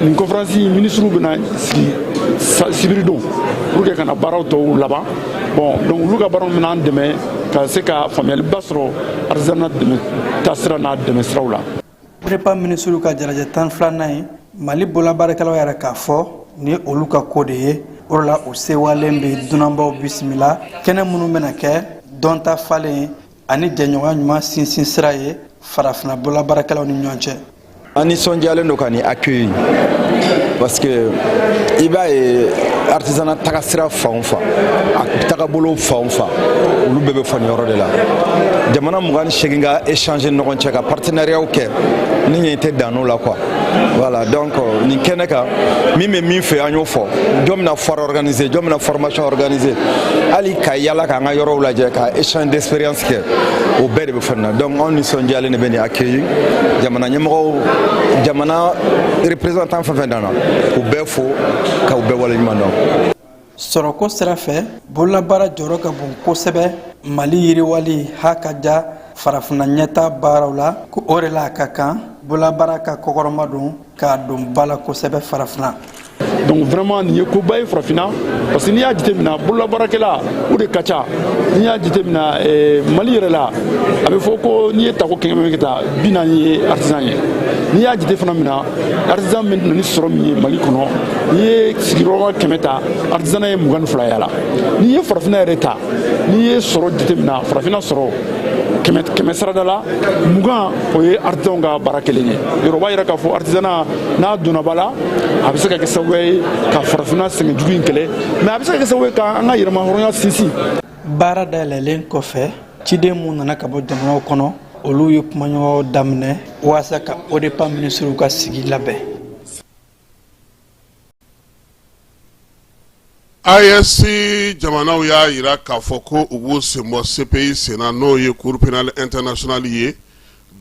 nin conférence ministres bɛna sigi sibiridon pour que ka na baaraw tɔw laban. Bon, donc olu ka baaraw bɛna an dɛmɛ ka se ka faamuyaliba sɔrɔ artisanat dɛmɛ taasira n'a dɛmɛ siraw la. ODEPA minisiriw ka jalajɛ 12nan ye, Mali bololabaarakɛlaw yɛrɛ k'a fɔ nin ye olu ka ko de ye. O de la, u sewalen bɛ dunanbaw bisimila kɛnɛ minnu bɛna kɛ dɔnta falen ani jɛɲɔgɔnya ɲuman sinsin sira ye farafinna bololabaarakɛlaw ni ɲɔgɔn cɛ. An nisɔndiyalen don ka nin accueillir parce que i b'a ye, artisanat taga sira fan o fan, a tagabolo fan o fan, olu bɛɛ bɛ fɔ nin yɔrɔ de la. Jamana 28 ka échanger ɲɔgɔn cɛ, ka partenariat kɛ, ni ɲɛ tɛ dan o la quoi. Voilà, donc nin kɛnɛ kan, min bɛ min fɛ, an y'o fɔ. Jɔn bɛna foire organiser, jɔn bɛna formation organiser, hali ka yala k'an ka yɔrɔw lajɛ, ka échange d'expérience kɛ, o bɛɛ de bɛ fɔ nin na. Donc anw nisɔndiyalen de bɛ nin accueillir. Jamana ɲɛmɔgɔw, jamana représentant fɛn fɛn nana, k'u bɛɛ fo, k'u bɛɛ waleɲuman dɔn. Sɔrɔko sira fɛ, bololabaara jɔyɔrɔ ka bon kosɛbɛ Mali yiriwali ha ka ja farafinna ɲɛta baaraw la. Ko o de la, a ka kan bololabaara ka kɔkɔrɔma don k'a don ba la kosɛbɛ farafinna. Donc vraiment, nin ye koba ye farafinna, parce que n'i y'a jateminɛ, bololabaarakɛla o de ka ca. N'i y'a jateminɛ Mali yɛrɛ la, a bɛ fɔ ko n'i ye tako 100 kɛ ta, 40 ye artisan ye. N'i y'a jate fana minɛ, artisan bɛ na ni sɔrɔ min ye Mali kɔnɔ, n'i ye sigiyɔrɔma 100 ta, artisanat ye 22 y'a la. N'i ye farafinna yɛrɛ ta, n'i ye sɔrɔ jateminɛ, farafinna sɔrɔ kɛmɛ kɛmɛ sarada la, 20, o ye artisanw ka baara kelen ye. Yɔrɔ b'a yira k'a fɔ artisanat n'a donna ba la, a bɛ se ka kɛ sababu ye ka farafinna sɛgɛn jugu in kɛlɛ, mais a bɛ se ka kɛ sababu ye k'an ka yɛrɛmahɔrɔnya sinsin. Baara dayɛlɛlen kɔfɛ, ciden mun nana ka bɔ jamanaw kɔnɔ, olu ye kumaɲɔgɔnw daminɛ walasa ka ODEPA minisiriw ka sigi labɛn. AES jamanaw y'a jira k'a fɔ ko u b'u senbɔ CPI senna, n'o ye Cour pénale internationale ye.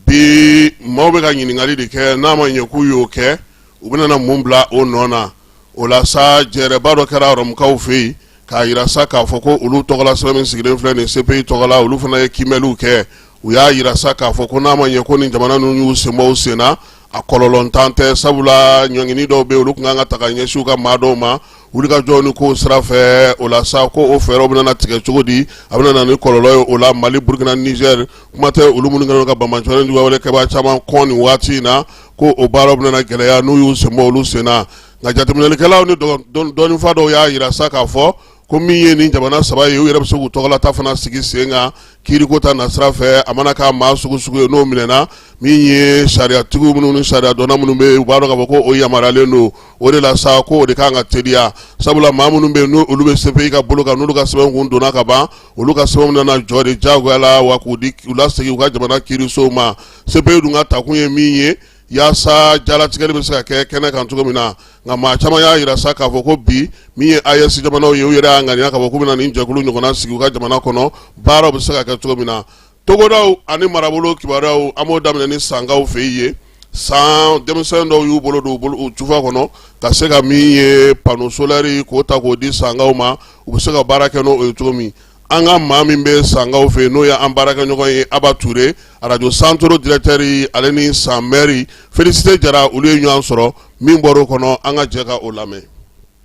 Bi maaw bɛ ka ɲininkali de kɛ, n'a ma ɲɛ k'u y'o kɛ, u bɛna mun bila o nɔ na? O la sa, jɛrɛba dɔ kɛra Rɔmukaw fɛ yen k'a jira sa k'a fɔ ko olu tɔgɔla sɛbɛn min sigilen filɛ nin CPI tɔgɔ la, olu fana ye kiimɛliw kɛ. U y'a jira sa k'a fɔ ko n'a ma ɲɛ ko nin jamana ninnu y'u senbɔ u senna, a kɔlɔlɔntan tɛ, sabula ɲɔngini dɔw bɛ yen, olu tun kan ka ta ka ɲɛsin u ka maa dɔw ma wulikajɔ ni kow sira fɛ. O la sa, ko o fɛɛrɛw bɛna tigɛ cogo di? A bɛna na ni kɔlɔlɔ ye o la Mali, Burukina, Niger, kuma tɛ olu minnu kɛlen ka banbaanciwale juguya kɛbaa caman kɔn nin waati in na, ko o baaraw bɛna gɛlɛya n'u y'u senbɔ olu senna. Nka jateminɛlikɛlaw ni dɔnnifa dɔw y'a jira sa k'a fɔ Ko min ye nin jamana saba ye, u yɛrɛ bɛ se k'u tɔgɔlata fana sigi sen kan kiiriko ta nasira fɛ. A mana k'a maa sugu sugu ye, n'o minɛna, min ye sariyatigiw minnu ni sariyadɔnna minnu bɛ yen, u b'a dɔn k'a fɔ ko o yamaruyalen don. O de la sa, ko o de kan ka teliya, sabula maa minnu bɛ yen, n'olu bɛ CPI ka bolo kan, n'olu ka sɛbɛn kun donna ka ban, olu ka sɛbɛnw nana jɔ de jagoya la wa k'u di u lasegin u ka jamana kiirisow ma. CPI dun ka takun ye min ye, yaasa jalatigɛli bɛ se ka kɛ kɛnɛ kan cogo min na. Nka maa caman y'a jira sa k'a fɔ ko bi, min ye AES jamanaw ye, u yɛrɛ y'a ŋaniya k'a fɔ k'u bɛna nin jɛkulu ɲɔgɔnna sigi u ka jamana kɔnɔ, baaraw bɛ se ka kɛ cogo min na. Togodaw ani marabolo kibaruyaw, an b'o daminɛ ni Sankaw fɛ yen. San denmisɛn dɔw y'u bolo don u tufa kɔnɔ ka se ka min ye panneau solaire k'o ta k'o di Sankaw ma, u bɛ se ka baara kɛ n'o ye cogo min. An ka maa min bɛ Sankaw fɛ yen, n'o ye an baarakɛɲɔgɔn ye Aba Ture, arajo Santoro directeur, ale ni San maire Félicité Jara, olu ye ɲɔgɔn sɔrɔ. Min bɔra o kɔnɔ, an ka jɛ ka o lamɛn.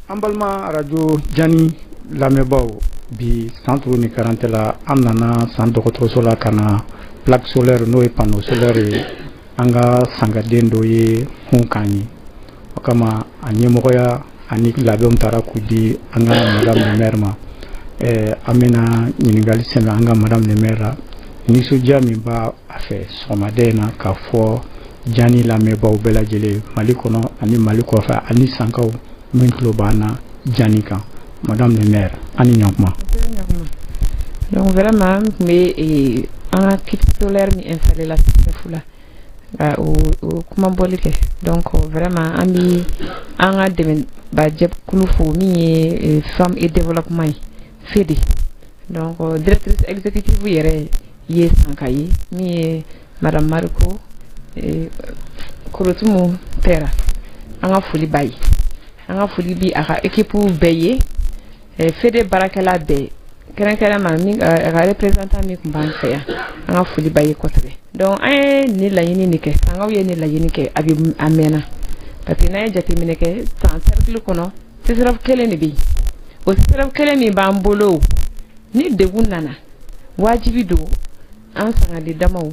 An balima arajo Jani lamɛnbaaw, bi Santoro ni karantɛ la, an nana San dɔgɔtɔrɔso la ka na plaque solaire, n'o ye panneau solaire ye, an ka sangaden dɔ ye hun k'an ye. O kama, a ɲɛmɔgɔya ani labɛnw taara k'u di an ka madame le maire ma. An bɛna ɲininkali sɛmɛ an ka madame le maire la, nisɔndiya min b'a a fɛ sɔgɔmada in na, k'a fɔ Jani lamɛnbaaw bɛɛ lajɛlen Mali kɔnɔ ani Mali kɔfɛ ani Sankaw min tulo b'an na Jani kan. Madame le maire, an ni ɲɔgɔn. Donc vraiment, an tun bɛ an ka kit solaire min installé la CSRéf la, ka o kuma bɔli kɛ. Donc vraiment, an bi an ka dɛmɛbajɛkulu fo, min ye Femme et Développement ye, FEDE. Donc directrice exécutive yɛrɛ ye Sanka ye, min ye madame Mariko Korotumu Pɛra. An ka foli b'a ye, an ka foli bi a ka équipe bɛɛ ye, FEDE baarakɛla bɛɛ, kɛrɛnkɛrɛn ma min a ka représentant min tun b'an fɛ yan, an ka foli b'a ye kosɛbɛ. Donc an ye nin laɲini nin kɛ, Sankaw ye nin laɲini kɛ, a bɛ a mɛnna, parce que n'an ye jateminɛ kɛ San cercle kɔnɔ, CSRéf kelen de bɛ yen. O CSRéf kelen min b'an bolo, ni degun nana, wajibi don an sangadi damaw,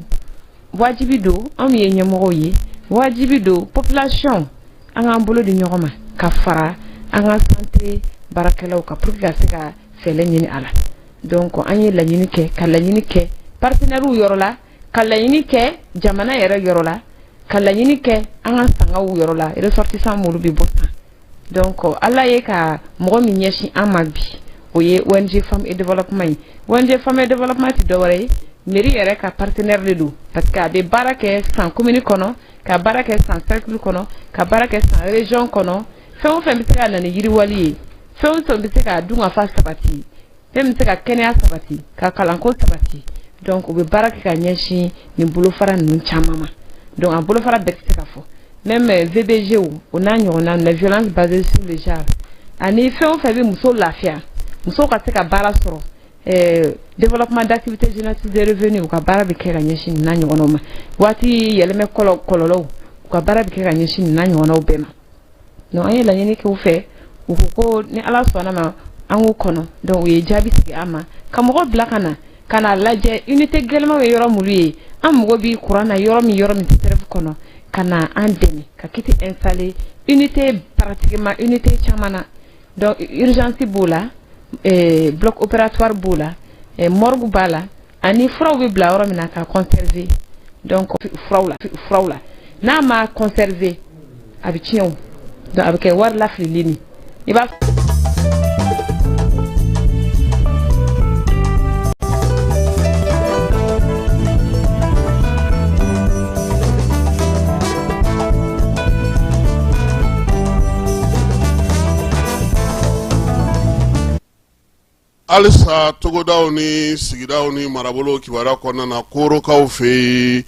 wajibi don anw ye ɲɛmɔgɔw ye, wajibi don population an k'an bolo di ɲɔgɔn ma ka fara an ka santé baarakɛlaw kan pour que ka se ka fɛɛrɛ ɲini a la. Donc an ye laɲini kɛ, ka laɲini kɛ partenaires yɔrɔ la, ka laɲini kɛ jamana yɛrɛ yɔrɔ la, ka laɲini kɛ an ka sangaw yɔrɔ la, ressortissants minnu bɛ bɔ San. Donc Ala ye ka mɔgɔ min ɲɛsin an ma bi, o ye ONG Femme et Développement ye. ONG Femme et Développement tɛ dɔwɛrɛ ye, mairie yɛrɛ ka partenaire de don, parce que a bɛ baara kɛ San commune kɔnɔ, ka baara kɛ San cercle kɔnɔ, ka baara kɛ San région kɔnɔ. Fɛn o fɛn bɛ se ka na ni yiriwali ye, fɛn o fɛn bɛ se ka dunkafa sabati, fɛn bɛ se ka kɛnɛya sabati, ka kalanko sabati, donc u bɛ baara kɛ ka ɲɛsin nin bolofara ninnu caman ma. Donc a bolofara bɛɛ tɛ se ka fɔ, même VBG, o n'a ɲɔgɔnna, la violence basée sur le genre, ani fɛn o fɛn bɛ muso lafiya, musow ka se ka baara sɔrɔ, développement d'activités génératrices de revenus, u ka baara bɛ kɛ ka ɲɛsin nin n'a ɲɔgɔnnaw ma. Waati yɛlɛmɛ kɔlɔlɔw, u ka baara bɛ kɛ ka ɲɛsin nin n'a ɲɔgɔnnaw bɛɛ ma. Donc an ye laɲini kɛ u fɛ, u ko ko ni Ala sɔnna ma, an k'u kɔnɔ. Donc u ye jaabi sigi an ma ka mɔgɔ bila ka na ka n'a lajɛ unité gɛlɛnmanw ye yɔrɔ minnu ye, an mago bɛ courant na yɔrɔ min, yɔrɔ min CSRéf kɔnɔ, ka na an dɛmɛ ka kit installer unité, pratiquement unité caman na. Donc urgence b'o la, bloc opératoire b'o la, morgue b'a la, ani furaw bɛ bila yɔrɔ min na ka conserver. Donc furaw la, n'a ma conserver, a bɛ tiɲɛ o. Donc a bɛ kɛ wari lafilili ni i b'a. Halisa togodaw ni sigidaw ni marabolo kibaruya kɔnɔna na, Korokaw fɛ yen,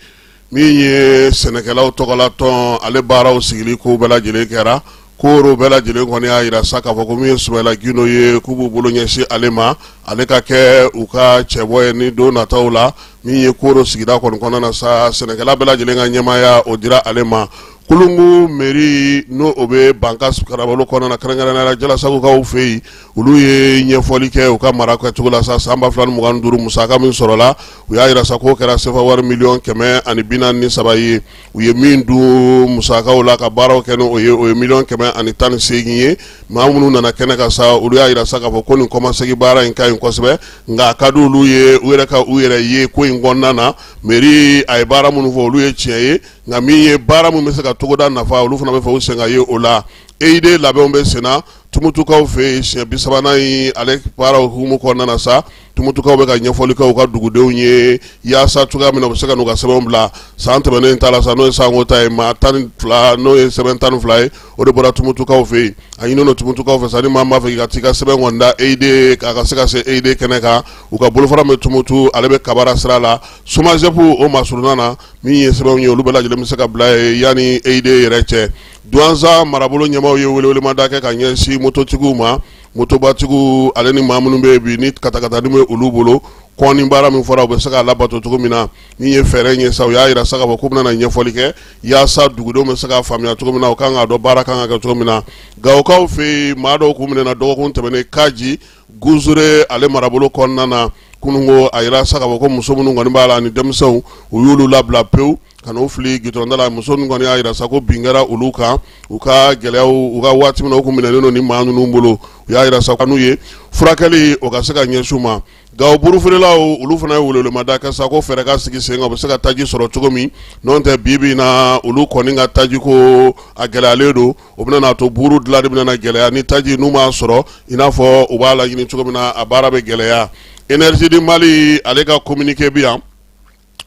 min ye sɛnɛkɛlaw tɔgɔlatɔn, ale baaraw sigili ko bɛɛ lajɛlen kɛra. Koro bɛɛ lajɛlen kɔni y'a jira sa k'a fɔ ko min ye Sumayila Gindo ye, k'u b'u bolo ɲɛsin ale ma, ale ka kɛ u ka cɛbɔ ye ni don nataw la. Min ye Koro sigida kɔni kɔnɔna na sa, sɛnɛkɛla bɛɛ lajɛlen ka ɲɛmaaya, o dira ale ma. Kulungu mairie, n'o o bɛ Bankass marabolo kɔnɔna na, kɛrɛnkɛrɛnnenya la Jalasagukaw fɛ yen, olu ye ɲɛfɔli kɛ u ka mara kɛcogo la sa. San 2025 musaka min sɔrɔla, u y'a jira sa k'o kɛra sefa wari miliyɔn 143 ye. U ye min dun musakaw la ka baaraw kɛ n'o ye, o ye miliyɔn 118 ye. Maa minnu nana kɛnɛ kan sa, olu y'a jira sa k'a fɔ ko nin kɔmasegin baara in ka ɲi kosɛbɛ, nka a ka di olu ye u yɛrɛ ka u yɛrɛ ye ko in kɔnɔna na. Mairie a ye baara minnu fɔ, olu ye tiɲɛ ye, nka min ye baara min bɛ se ka togoda nafa, olu fana bɛ fɛ u sen ka ye o la. EID labɛnw bɛ senna Tumutukaw fɛ yen siɲɛ 30nan in ale baara hukumu kɔnɔna na sa. Tumutukaw bɛ ka ɲɛfɔli kɛ u ka dugudenw ye yaasa cogoya min na u bɛ se ka n'u ka sɛbɛnw bila. San tɛmɛnen ta la sa, n'o ye sanko ta ye, maa 12, n'o ye sɛbɛn 12 ye, o de bɔra Tumutukaw fɛ yen. A ɲininen don Tumutukaw fɛ sa, ni maa b'a fɛ k'i ka t'i ka sɛbɛn kɔni da EID, k'a ka se ka se EID kɛnɛ kan, u ka bolofara bɛ Tumutu, ale bɛ Kabara sira la, SOMAGEP o masurunna na. Min ye sɛbɛnw ye, olu bɛɛ lajɛlen bɛ se ka bila yen yanni EID yɛrɛ cɛ. Duwanza marabolo ɲɛmaaw ye welewelemada kɛ ka ɲɛsin mototigiw ma, motobatigiw ale ni maa minnu bɛ yen bi ni katakatani bɛ olu bolo. Kɔni baara min fɔra, u bɛ se k'a labato cogo min na, min ye fɛɛrɛ ye sa, u y'a jira sa k'a fɔ k'u bɛna ɲɛfɔli kɛ yaasa dugudenw bɛ se k'a faamuya cogo min na, u kan k'a dɔn baara kan ka kɛ cogo min na. Gawokaw fɛ yen, maa dɔw k'u minɛna dɔgɔkun tɛmɛnen Kaji Guzure ale marabolo kɔnɔna na kununko. A jira sa k'a fɔ ko muso minnu kɔni b'a la ani denmisɛnw, u y'olu labila pewu ka n'u fili gitɔrɔnda la. Muso ninnu kɔni y'a jira sa ko bin kɛra olu kan, u ka gɛlɛyaw, u ka waati min na u kun minɛnen don ni maa ninnu bolo. U y'a jira sa n'u ye furakɛli, o ka se ka ɲɛsin u ma. Gawo burufeerelaw, olu fana ye welewelemada kɛ sa ko fɛɛrɛ ka sigi sen kan, u bɛ se ka taji sɔrɔ cogo min. N'o tɛ, bi bi in na, olu kɔni ka taji ko a gɛlɛyalen don. O bɛna n'a to buru dilanni bɛna gɛlɛya ni taji n'u m'a sɔrɔ i n'a fɔ u b'a laɲini cogo min na, a baara bɛ gɛlɛya. Énergie du Mali ale ka communiqué bi yan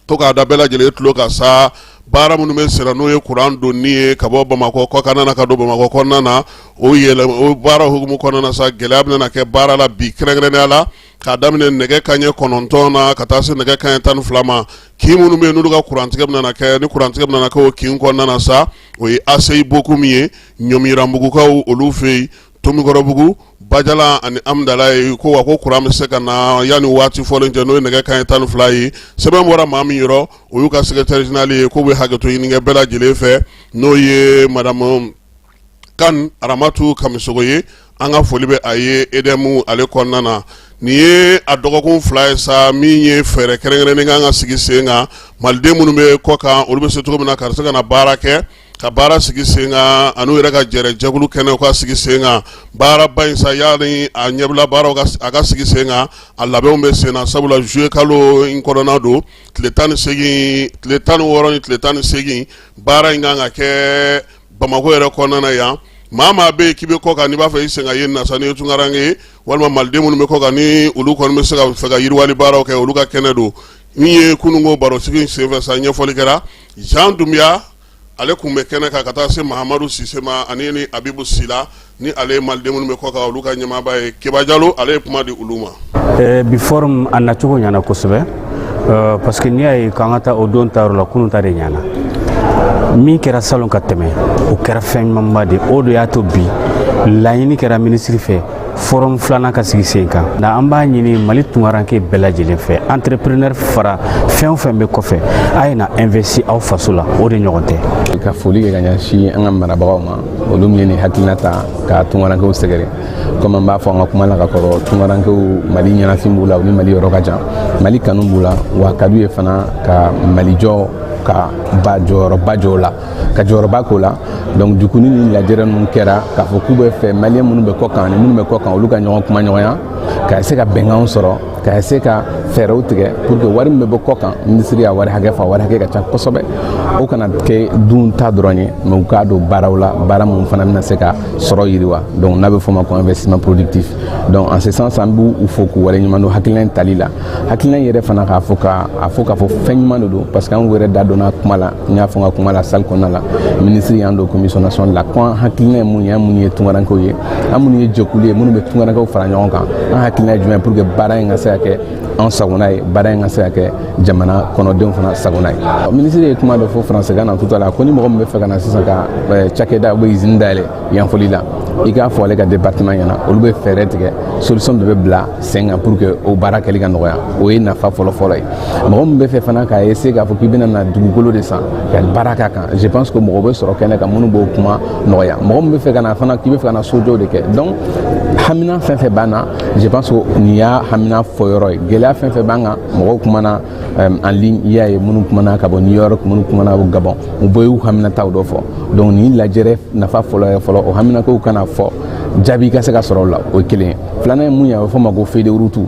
to k'a da bɛɛ lajɛlen tulo kan sa. Baara minnu bɛ senna, n'o ye kuran donni ye ka bɔ Bamakɔ kɔkan na ka don Bamakɔ kɔnɔna na, o yɛlɛ o baara hukumu kɔnɔna na sa, gɛlɛya bɛna kɛ baara la bi, kɛrɛnkɛrɛnnenya la k'a daminɛ nɛgɛ kanɲɛ 9 na ka taa se nɛgɛ kanɲɛ 12 ma. Kin minnu bɛ yen n'olu ka kurantigɛ bɛna kɛ, ni kurantigɛ bɛna kɛ o kin kɔnɔna na sa, o ye ACI Bokum ye, Ɲɔmirambugukaw olu fɛ yen, Tomikɔrɔbugu, Bajala ani Amudala ye. Ko wa ko kuran bɛ se ka na yanni waati fɔlen cɛ, n'o ye nɛgɛ kanɲɛ 12 ye. Sɛbɛn bɔra maa min yɔrɔ, o y'u ka secrétaire général ye. K'u bɛ hakɛto ɲini kɛ bɛɛ lajɛlen fɛ, n'o ye madame Kan Aramatu Kamisogo ye. An ka foli bɛ a ye EDM ale kɔnɔna na. Nin ye a dɔgɔkun 2 ye sa, min ye fɛɛrɛ kɛrɛnkɛrɛnnen kan ka sigi sen kan, maliden minnu bɛ kɔ kan, olu bɛ se cogo min na ka se ka na baara kɛ, ka baara sigi sen kan, an'u yɛrɛ ka jɛrɛ jɛkulu kɛnɛw ka sigi sen kan. Baaraba in sa, yanni a ɲɛbila baaraw a ka sigi sen kan, a labɛnw bɛ sen na, sabula juillet kalo in kɔnɔna don, tile 18, tile 16 ni tile 18, baara in kan ka kɛ Bamakɔ yɛrɛ kɔnɔna na yan. Maa maa bɛ yen k'i bɛ kɔ kan, n'i b'a fɛ i sen ka ye na sa, n'i ye tunkaranke ye walima maliden minnu bɛ kɔ kan, ni olu kɔni bɛ se ka fɛ ka yiriwali baaraw kɛ, olu ka kɛnɛ don. Min ye kununko barosigi senfɛ sa, ɲɛfɔli kɛra. Jean Dunbiya ale tun bɛ kɛnɛ kan, ka taa se Mahamadu Sise ma ani ni Abibu Sila, ni ale ye maliden minnu bɛ kɔ kan olu ka ɲɛmaaba ye. Keba Jalo ale ye kuma di olu ma. Bi forum a nacogo ɲɛna kosɛbɛ, parce que n'i y'a ye k'an ka taa o don tayɔrɔ la, kunun ta de ɲɛna. Min kɛra salon ka tɛmɛ, o kɛra fɛn ɲumanba de. O de y'a to bi laɲini kɛra minisiri fɛ, forum filanan ka sigi sen kan. Nka an b'a ɲini Mali tunkaranke bɛɛ lajɛlen fɛ, entrepreneur fara fɛn o fɛn bɛ kɔfɛ, a ye na investi aw faso la, o de ɲɔgɔn tɛ. Ka foli kɛ ka ɲɛsin an ka marabagaw ma, olu min ye nin hakilina ta ka tunkarankew sɛgɛrɛ. Komi an b'a fɔ an ka kuma la ka kɔrɔ, tunkarankew Mali ɲɛnafin b'u la, u ni Mali yɔrɔ ka jan, Mali kanu b'u la, wa ka d'u ye fana ka Mali jɔ, ka ba jɔyɔrɔba jɔ o la, ka jɔyɔrɔba k'o la. Donc du coup, ni nin lajɛrɛ ninnu kɛra k'a fɔ k'u bɛ fɛ maliyɛn minnu bɛ kɔ kan ani minnu bɛ kɔ kan, olu ka ɲɔgɔn kuma ɲɔgɔnya, ka se ka bɛnkanw sɔrɔ, ka se ka fɛɛrɛw tigɛ pour que wari min bɛ bɔ kɔ kan, minisiri y'a wari hakɛ fɔ, a wari hakɛ ka ca kosɛbɛ, o kana kɛ dun ta dɔrɔn ye, mais u k'a don baaraw la, baara minnu fana bɛna se ka sɔrɔ yiriwa, donc n'a bɛ fɔ o ma ko investissement productif. Donc en ce sens, an b'u fo k'u waleɲuman dɔn hakilina in tali la. Hakilina in yɛrɛ fana, k'a fɔ ka a fɔ k'a fɔ fɛn ɲuman de don, parce que an yɛrɛ da donna kuma la. N y'a fɔ n ka kuma la salle kɔnɔna la, minisiri y'an don commission nationale la, ko an hakilina ye mun ye, an minnu ye tunkarankew ye, an minnu ye jɛkulu ye minnu bɛ tunkarankew fara ɲɔgɔn kan, an hakilina ye jumɛn pour que baara in ka se ka kɛ. an sagona ye, baara in ka se ka kɛ jamana kɔnɔdenw fana sagona ye. Minisiri ye kuma dɔ fɔ faransɛkan na tout à l'heure, ko ni mɔgɔ min bɛ fɛ ka na sisan ka cakɛda ou usine dayɛlɛ Yanfolila, i k'a fɔ ale ka département ɲɛna, olu bɛ fɛɛrɛ tigɛ, solution de bɛ bila sen kan pour que o baara kɛli ka nɔgɔya. O ye nafa fɔlɔ-fɔlɔ ye. Mɔgɔ min bɛ fɛ fana k'a essayer k'a fɔ k'i bɛna na dugukolo de san ka baara k'a kan, je pense que mɔgɔ bɛ sɔrɔ kɛnɛ kan minnu b'o kuma nɔgɔya. Mɔgɔ min bɛ fɛ ka na fana k'i bɛ fɛ ka na sojɔw de kɛ, donc hamina fɛn fɛn b'an na, je pense que nin y'a hamina fɔ yɔrɔ ye. Gɛlɛya fɛn fɛn b'an kan, mɔgɔw kumana en ligne, i y'a ye, minnu kumana ka bɔ New York, minnu kumana ka bɔ Gabon, u bɛɛ y'u haminataw dɔ fɔ. Donc nin lajɛrɛ nafa fɔlɔ ye fɔlɔ, o haminakow kana fɔ, jaabi ka se ka sɔrɔ o la, o ye kelen ye. Filanan ye mun ye? A bɛ fɔ o ma ko feuille de route.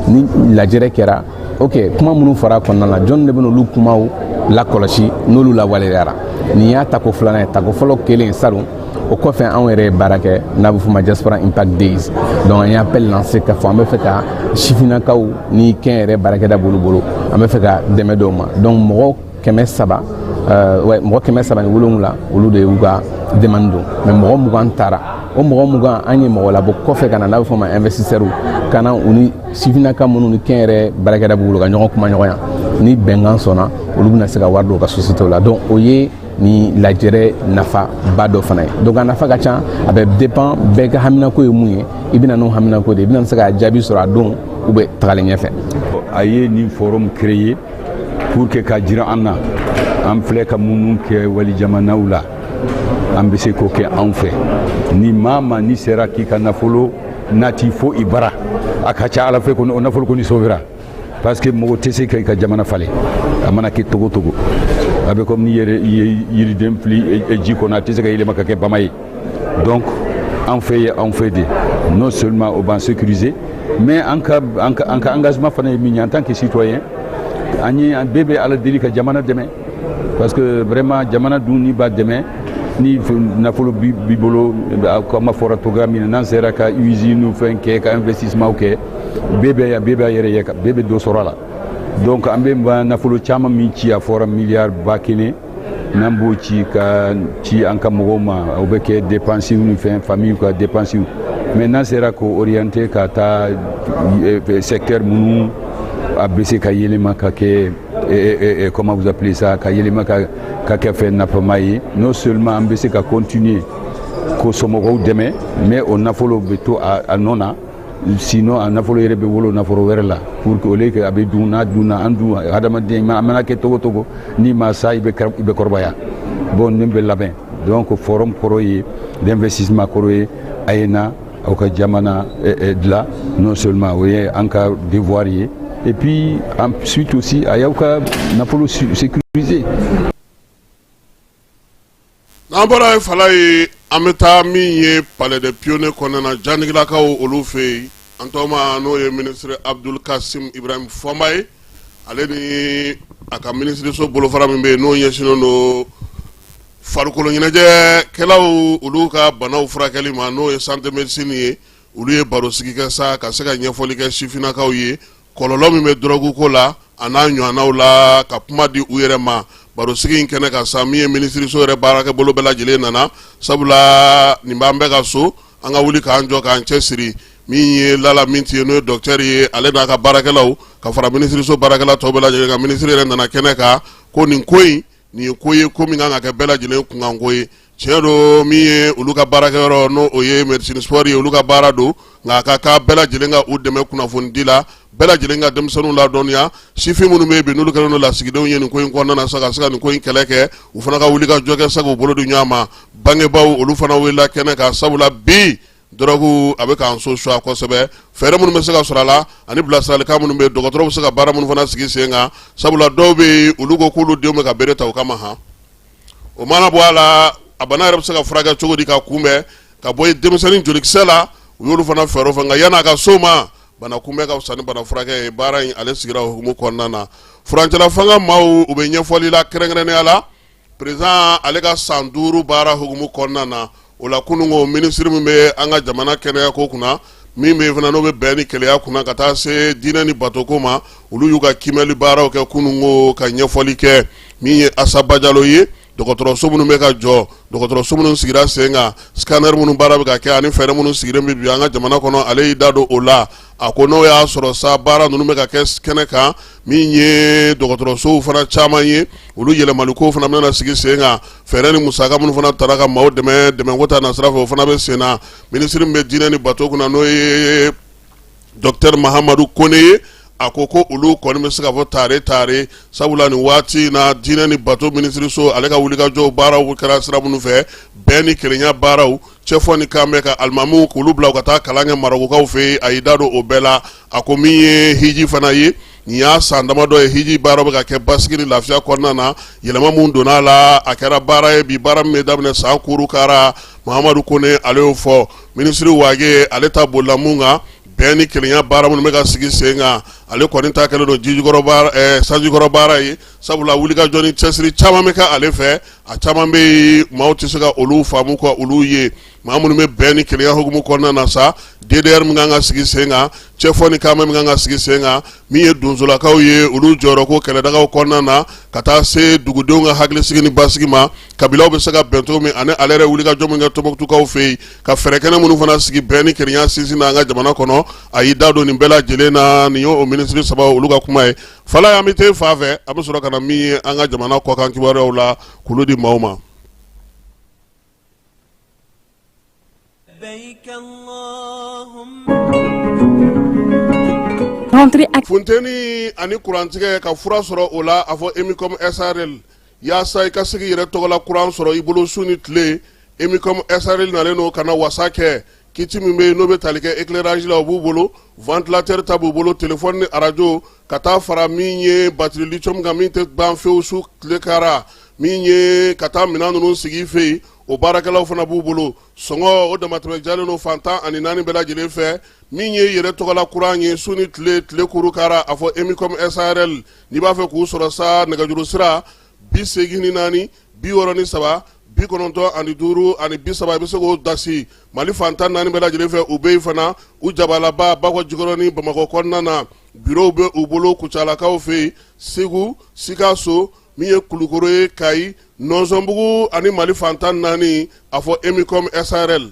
Ni lajɛrɛ kɛra, ok, kuma minnu fɔra a kɔnɔna la, jɔn de bɛ n'olu kumaw lakɔlɔsi n'olu lawaleyara? Nin y'a tako filanan ye. Tako fɔlɔ kelen salon, o kɔfɛ anw yɛrɛ ye baara kɛ n'a bɛ f'o ma Diaspora Impact Days. Donc an ye appel lancé k'a fɔ an bɛ fɛ ka sifinnakaw ni kɛnyɛrɛ baarakɛda b'olu bolo, an bɛ fɛ ka dɛmɛ dɔw ma. Donc mɔgɔ 300, ouais, mɔgɔ 307, olu de y'u ka demande don, mais mɔgɔ 20 taara. O mɔgɔ 20, an ye mɔgɔ labɔ kɔfɛ ka na, n'a bɛ fɔ o ma investisseur, ka na u ni sifinnaka minnu ni kɛnyɛrɛ baarakɛda b'u bolo ka ɲɔgɔn kuma ɲɔgɔnya. Ni bɛnkan sɔnna, olu bɛna se ka wari don u ka société la. Donc o ye ni lajɛrɛ nafaba dɔ fana ye. Donc a nafa ka ca, a bɛ dépend bɛɛ ka haminako ye mun ye. I bɛna n'o haminako de ye, i bɛna se ka jaabi sɔrɔ a don ou bɛ tagalen ɲɛfɛ. A ye nin forum créer pour que ka jira an na, an filɛ ka minnu kɛ wali jamanaw la, an bɛ se k'o kɛ anw fɛ. Ni maa ma ni sera k'i ka nafolo nati fo i bara, a ka ca ala fɛ kɔni, o nafolo kɔni sauvera, parce que mɔgɔ tɛ se ka i ka jamana falen, a mana kɛ togo togo. A bɛ comme ni yɛrɛ i ye yiriden fili ji kɔnɔ, a tɛ se ka yɛlɛma ka kɛ bama ye. Donc an fɛ ye, anw fɛ de, non seulement o b'an sécuriser, mais an ka engagement fana ye min ye en tant que citoyen, an ye an bɛɛ bɛ ala deli ka jamana dɛmɛ, parce que vraiment jamana dun ni b'a dɛmɛ ni nafolo b'i bolo, comme a fɔra togoya min na, n'an sera ka usine fɛn kɛ, ka investissement kɛ, bɛɛ b'a yɛrɛ ye, bɛɛ bɛ dɔ sɔrɔ a la. Donc an bɛ nafolo caman min ci, a fɔra miliyari 1000, n'an b'o ci ka ci an ka mɔgɔw ma, o bɛ kɛ dépenses ni fɛn, famille ka dépenses, mais n'an sera k'o orienter ka taa secteur minnu a bɛ se ka yɛlɛma ka kɛ, comment vous appelez ça, ka yɛlɛma ka kɛ fɛn nafama ye, non seulement an bɛ se ka continuer ko somɔgɔw dɛmɛ, mais o nafolo bɛ to a nɔ na. Sinon a nafolo yɛrɛ bɛ wolo nafolo wɛrɛ la, pour que au lieu que a bɛ dun, n'a dunna, an dun hadamaden a mana kɛ togo togo, n'i ma sa, i bɛ kɔrɔbaya. Bon, nin bɛ labɛn. Donc forum kɔrɔ ye d'investissement kɔrɔ ye, a ye na aw ka jamana dilan. Non seulement o ye an ka devoir ye, et puis ensuite aussi a y'aw ka nafolo sécuriser. N'an bɔra ye, fala ye, an bɛ taa min ye Palais des Pionniers kɔnɔna na, Janigilakaw olu fɛ yen. An tɔgɔma n'o ye ministre Abdul Kasim Ibrahim Fɔnba ye, ale ni a ka minisiriso bolofara min bɛ yen n'o ɲɛsinnen don farikolo ɲɛnajɛkɛlaw olu ka banaw furakɛli ma, n'o ye santé médecine ye, olu ye baro sigi kɛ sa ka se ka ɲɛfɔli kɛ sifinnakaw ye, kɔlɔlɔ min bɛ dɔrɔgu ko la a n'a ɲɔgɔnnaw la, ka kuma di u yɛrɛ ma. Barosigi in kɛnɛ ka sa, min ye minisiriso yɛrɛ baarakɛ bolo bɛɛ lajɛlen nana, sabula nin b'an bɛɛ ka so, an ka wuli k'an jɔ k'an cɛ siri. Min ye Lala Minti ye, n'o ye docteur ye, ale n'a ka baarakɛlaw ka fara minisiriso baarakɛla tɔw bɛɛ lajɛlen kan, minisiri yɛrɛ nana kɛnɛ kan ko nin ko in, nin ye ko ye, ko min kan ka kɛ bɛɛ lajɛlen kunkanko ye. Tiɲɛ don, min ye olu ka baarakɛyɔrɔ, n'o o ye médecine sport ye, olu ka baara don, nka a ka kan bɛɛ lajɛlen ka u dɛmɛ kunnafonidi la, bɛɛ lajɛlen ka denmisɛnninw ladɔnniya. Sifin minnu bɛ yen bi, n'olu kɛlen don lasigidenw ye nin ko in kɔnɔna na sa, ka se ka nin ko in kɛlɛ kɛ, u fana ka wuli ka jɔ kɛ sa, k'u bolo di ɲɔgɔn ma. Bangebaaw olu fana wulila kɛnɛ kan, sabula bi dɔrɔgu a bɛ k'an so suwa kosɛbɛ. Fɛɛrɛ minnu bɛ se ka sɔrɔ a la ani bilasiralikan minnu bɛ yen, dɔgɔtɔrɔw bɛ se ka baara minnu fana sigi sen kan, sabula dɔw bɛ yen, olu ko k'olu denw bɛ ka bere ta u kama. Han, o mana bɔ a la, a bana yɛrɛ bɛ se ka furakɛ cogo di ka kunbɛn ka bɔ denmisɛnnin jolikisɛ la, u y'olu fana fɛɛrɛ fɛ. Nka yan'a ka s'o ma, bana kunbɛn ka fisa ni bana furakɛ ye. Baara in ale sigira o hukumu kɔnɔna na. Furancɛla fanga maaw, u bɛ ɲɛfɔli la, kɛrɛnkɛrɛnnenya la président ale ka san 5 baara hukumu kɔnɔna na. O la kununko, minisiri min bɛ an ka jamana kɛnɛyako kunna, min bɛ fana n'o bɛ bɛn ni kelenya kunna ka taa se diinɛ ni batoko ma, olu y'u ka kiimɛli baaraw kɛ kununko ka ɲɛfɔli kɛ. Min ye Asa Bajalo ye, Dɔgɔtɔrɔso minnu bɛ ka jɔ, dɔgɔtɔrɔso minnu sigira sen kan, scanner minnu baara bɛ ka kɛ ani fɛɛrɛ minnu sigilen bɛ bi an ka jamana kɔnɔ, ale y'i da don o la. A ko n'o y'a sɔrɔ sa, baara ninnu bɛ ka kɛ kɛnɛ kan, min ye dɔgɔtɔrɔsow fana caman ye, olu yɛlɛmaliko fana bɛna sigi sen kan. Fɛɛrɛ ni musaka minnu fana tara ka maaw dɛmɛ dɛmɛko ta nasira fɛ, o fana bɛ sen na. Minisiri min bɛ diinɛ ni bato kunna, n'o ye docteur Mahamadu Kone ye, a ko ko olu kɔni bɛ se ka fɔ tare tare, sabula nin waati in na, diinɛ ni bato minisiriso ale ka wulikajɔw baaraw kɛra sira minnu fɛ, bɛn ni kelenya baaraw, cɛfɔ ni kanbɛn, ka alimamiw k'olu bila u ka taa kalan kɛ Marɔkukaw fɛ yen, a y'i da don o bɛɛ la. A ko min ye hiji fana ye, nin y'a san damadɔ ye hiji baara bɛ ka kɛ basigi ni lafiya kɔnɔna na. Yɛlɛma min donna a la, a kɛra baara ye bi, baara min bɛ daminɛ san kurukara. Mahamadu Kone ale y'o fɔ. Minisiri Wage ale ta bolila mun kan, bɛn ni kelenya baara minnu bɛ ka sigi sen kan, ale kɔni ta kɛlen don jijukɔrɔ sanjikɔrɔ baara ye, sabula wulikajɔ ni cɛsiri caman bɛ kɛ ale fɛ. A caman bɛ yen, maaw tɛ se ka olu faamu ka olu ye. Maa minnu bɛ bɛn ni kelenya hukumu kɔnɔna na sa, DDR min kan ka sigi sen kan, cɛfɔ ni kanbɛn min kan ka sigi sen kan, min ye donsolakaw ye, olu jɔyɔrɔ ko kɛlɛdagaw kɔnɔna na, ka taa se dugudenw ka hakilisigi ni basigi ma, kabilaw bɛ se ka bɛn cogo min, ani ale yɛrɛ wulikajɔ min kɛ Tɔnbukutukaw fɛ yen, ka fɛɛrɛ kɛnɛ minnu fana sigi bɛn ni kelenya sinsin na an ka jamana kɔnɔ, a y'i da don nin bɛɛ lajɛlen na. Nin ye o minisiri saba olu ka kuma ye. Fala, an bɛ t'e fan fɛ, an bɛ sɔrɔ ka na min ye an ka jamana kɔkan kibaruyaw la k'olu di maaw ma. Funteni ani kurantigɛ, ka fura sɔrɔ o la, a fɔ Emicom SARL, yaasa i ka se k'i yɛrɛ tɔgɔla kuran sɔrɔ i bolo su ni tile. Emicom SARL nalen don ka na wasa kɛ. Kit min bɛ yen n'o bɛ tali kɛ éclairage la, o b'u bolo, ventilateur ta b'u bolo, téléphone ni arajo, ka taa fara min ye batterie lithium kan, min tɛ ban fewu su tile kara, min ye ka taa minɛn ninnu sigi i fɛ yen, o baarakɛlaw fana b'u bolo. Sɔngɔ o damatɛmɛ jalen don fan 14 bɛɛ lajɛlen fɛ. Min ye yɛrɛ tɔgɔla kuran ye su ni tile, tile kuru kara, a fɔ Emicom SARL. N'i b'a fɛ k'u sɔrɔ sa, nɛgɛjuru sira 84 63 95 30, i bɛ se k'o dasi Mali fan 14 bɛɛ lajɛlen fɛ. U bɛ yen fana, u jabalaba Bakɔ Jikɔrɔni Bamakɔ kɔnɔna na, bureau bɛ u bolo Kucalakaw fɛ yen, Segu, Sikaso, min ye Kulukoro ye, Kayi, Nɔnsɔnbugu ani Mali fan 14, a fɔ Emicom SARL.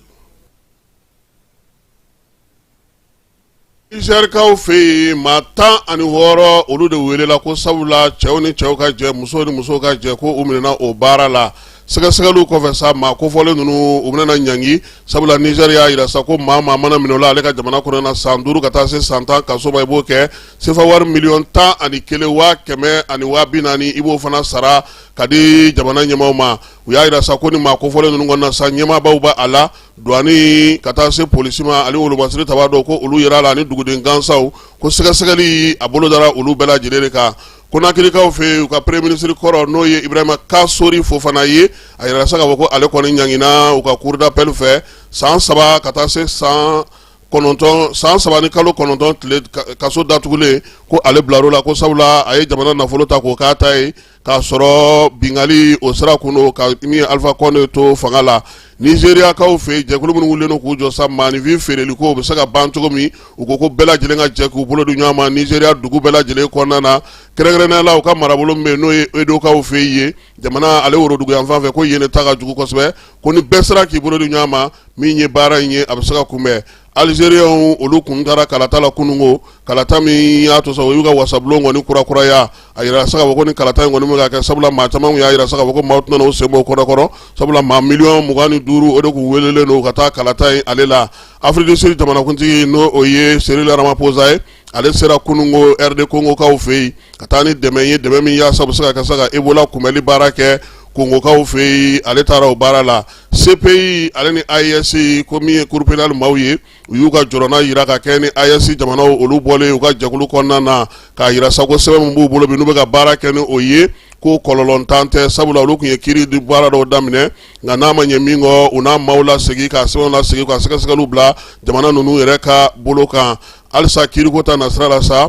Nizɛrikaw fɛ yen, maa 16, olu de welela ko sabula cɛw ni cɛw ka jɛ, musow ni musow ka jɛ, ko u minɛna o baara la. Sɛgɛsɛgɛliw kɔfɛ sa, maa kofɔlen ninnu, u bɛna ɲangi, sabula Nizɛri y'a jira sa ko maa maa mana minɛ o la ale ka jamana kɔnɔna na, san 5 ka taa se san 10 kaso ma, i b'o kɛ. Sefa wari miliyɔn 11 waa 100 ani waa 40, i b'o fana sara ka di jamana ɲɛmaaw ma. U y'a jira sa ko ni maa kofɔlen ninnu kɔnɔna sa, ɲɛmaabaw b'a la, douane ka taa se polisi ma, ani wolomasiri tabaa dɔw, ko olu yera a la, ani duguden gansanw, ko sɛgɛsɛgɛli a bolo dara olu bɛɛ lajɛlen de kan. Konakirikaw fɛ yen, u ka premier ministre kɔrɔ, n'o ye Ibrahima Kasori Fofana ye, a yirala sa k'a fɔ ko ale kɔni ɲangina u ka cour d'appel fɛ san 3 ka taa se san 9, san 3 ni kalo 9 tile kaso datugulen, ko ale bilar'o la, ko sabula a ye jamana nafolo ta k'o k'a ta ye, k'a sɔrɔ binkanni o sira kun don ka min ye Alpha Condé to fanga la. Nizeriyakaw fɛ yen, jɛkulu minnu wulilen don k'u jɔ sa maaninfin feereli ko o bɛ se ka ban cogo min, u ko ko bɛɛ lajɛlen ka jɛ k'u bolo di ɲɔgɔn ma Nizeriya dugu bɛɛ lajɛlen kɔnɔna na, kɛrɛnkɛrɛnnenya la u ka marabolo min bɛ yen n'o ye Edokaw fɛ yen, jamana ale worodugu yanfan fɛ, ko yen de ta ka jugu kosɛbɛ, ko ni bɛɛ sera k'i bolo di ɲɔgɔn ma, min ye baara in ye, a bɛ se ka kunbɛn. Alizeriyenw, olu kun taara kalata la kununko, kalata min y'a to sa u y'u ka wasabulon kɔni kurakuraya. A yira sa k'a fɔ ko ni kalata in kɔni bɛ ka kɛ, sabula maa caman y'a yira sa k'a fɔ ko maaw tɛna u sen bɔ kɔrɔ kɔrɔ, sabula maa miliyɔn 25, o de kun welelen don ka taa kalata in ale la. Afrique du Sud jamanakuntigi, n'o o ye Cyril Ramaphosa ye, ale sera kununko RD Congokaw fɛ yen ka taa ni dɛmɛ ye, dɛmɛ min yaasa u bɛ se ka kɛ sa ka Ebola kunbɛli baara kɛ Kongokaw fɛ yen. Ale taara o baara la. CPI ale ni AES, ko min ye cour pénale maaw ye, u y'u ka jɔrɔna jira ka kɛ ni AES jamanaw olu bɔlen u ka jɛkulu kɔnɔna na, k'a jira sa ko sɛbɛn min b'u bolo bi, n'u bɛ ka baara kɛ ni o ye, ko kɔlɔlɔntan tɛ, sabula olu tun ye kiiri baara dɔw daminɛ, nka n'a ma ɲɛ min kɔ, u n'a maaw lasegin ka sɛbɛnw lasegin ka sɛgɛsɛgɛliw bila jamana ninnu yɛrɛ ka bolo kan. Halisa kiiriko ta nasira la sa,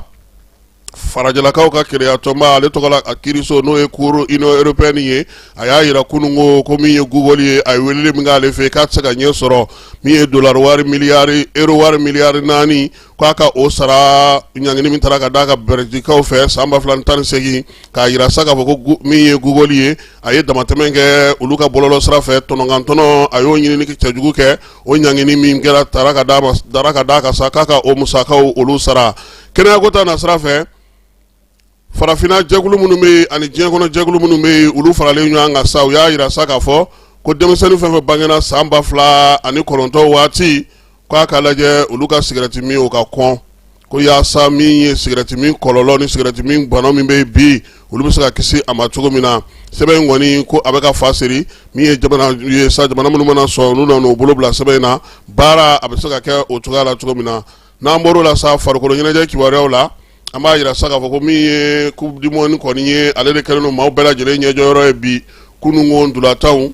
farajɛlakaw ka kelenya tɔnba ale tɔgɔ la a kiiriso, n'o ye cour Union européenne ye, a y'a jira kununko ko min ye Google ye, a ye weleli min k'ale fɛ k'a tɛ se ka ɲɛ sɔrɔ. Min ye dolari wari miliyari, euro wari miliyari 4, k'a ka o sara ɲangini min taara ka d'a kan Bɛlizikaw fɛ san 2018, k'a jira sa k'a fɔ ko min ye Google ye, a ye damatɛmɛ kɛ olu ka bɔlɔlɔ sira fɛ, tɔnɔkantɔnɔ a y'o ɲinini cɛjugu kɛ. O ɲangini min kɛra taara ka d'a ma, dara ka d'a kan sa, k'a ka o musakaw olu sara. Kɛnɛyako ta na sira fɛ, farafinna jɛkulu minnu bɛ yen ani diɲɛ kɔnɔ jɛkulu minnu bɛ yen, olu faralen ɲɔgɔn kan sa, u y'a jira sa k'a fɔ ko denmisɛnnin fɛn fɛn bangena san 2009 waati, k'a ka lajɛ olu ka sigɛrɛti min, o ka kɔn, ko yaasa min ye sigɛrɛti min kɔlɔlɔ ni sigɛrɛti min bana min bɛ yen bi, olu bɛ se ka kisi a ma cogo min na. Sɛbɛn in kɔni ko a bɛ ka fa seri min ye jamana ye sa, jamana minnu mana sɔn, olu nana u bolo bila sɛbɛn in na, baara a bɛ se ka kɛ o cogoya la cogo min na. N'an bɔr'o la sa, farikolo ɲɛnajɛ kibaruyaw la, an b'a jira sa k'a fɔ ko min ye coupe du monde kɔni ye, ale de kɛlen don maaw bɛɛ lajɛlen ɲɛjɔyɔrɔ ye bi. Kununko ntolatanw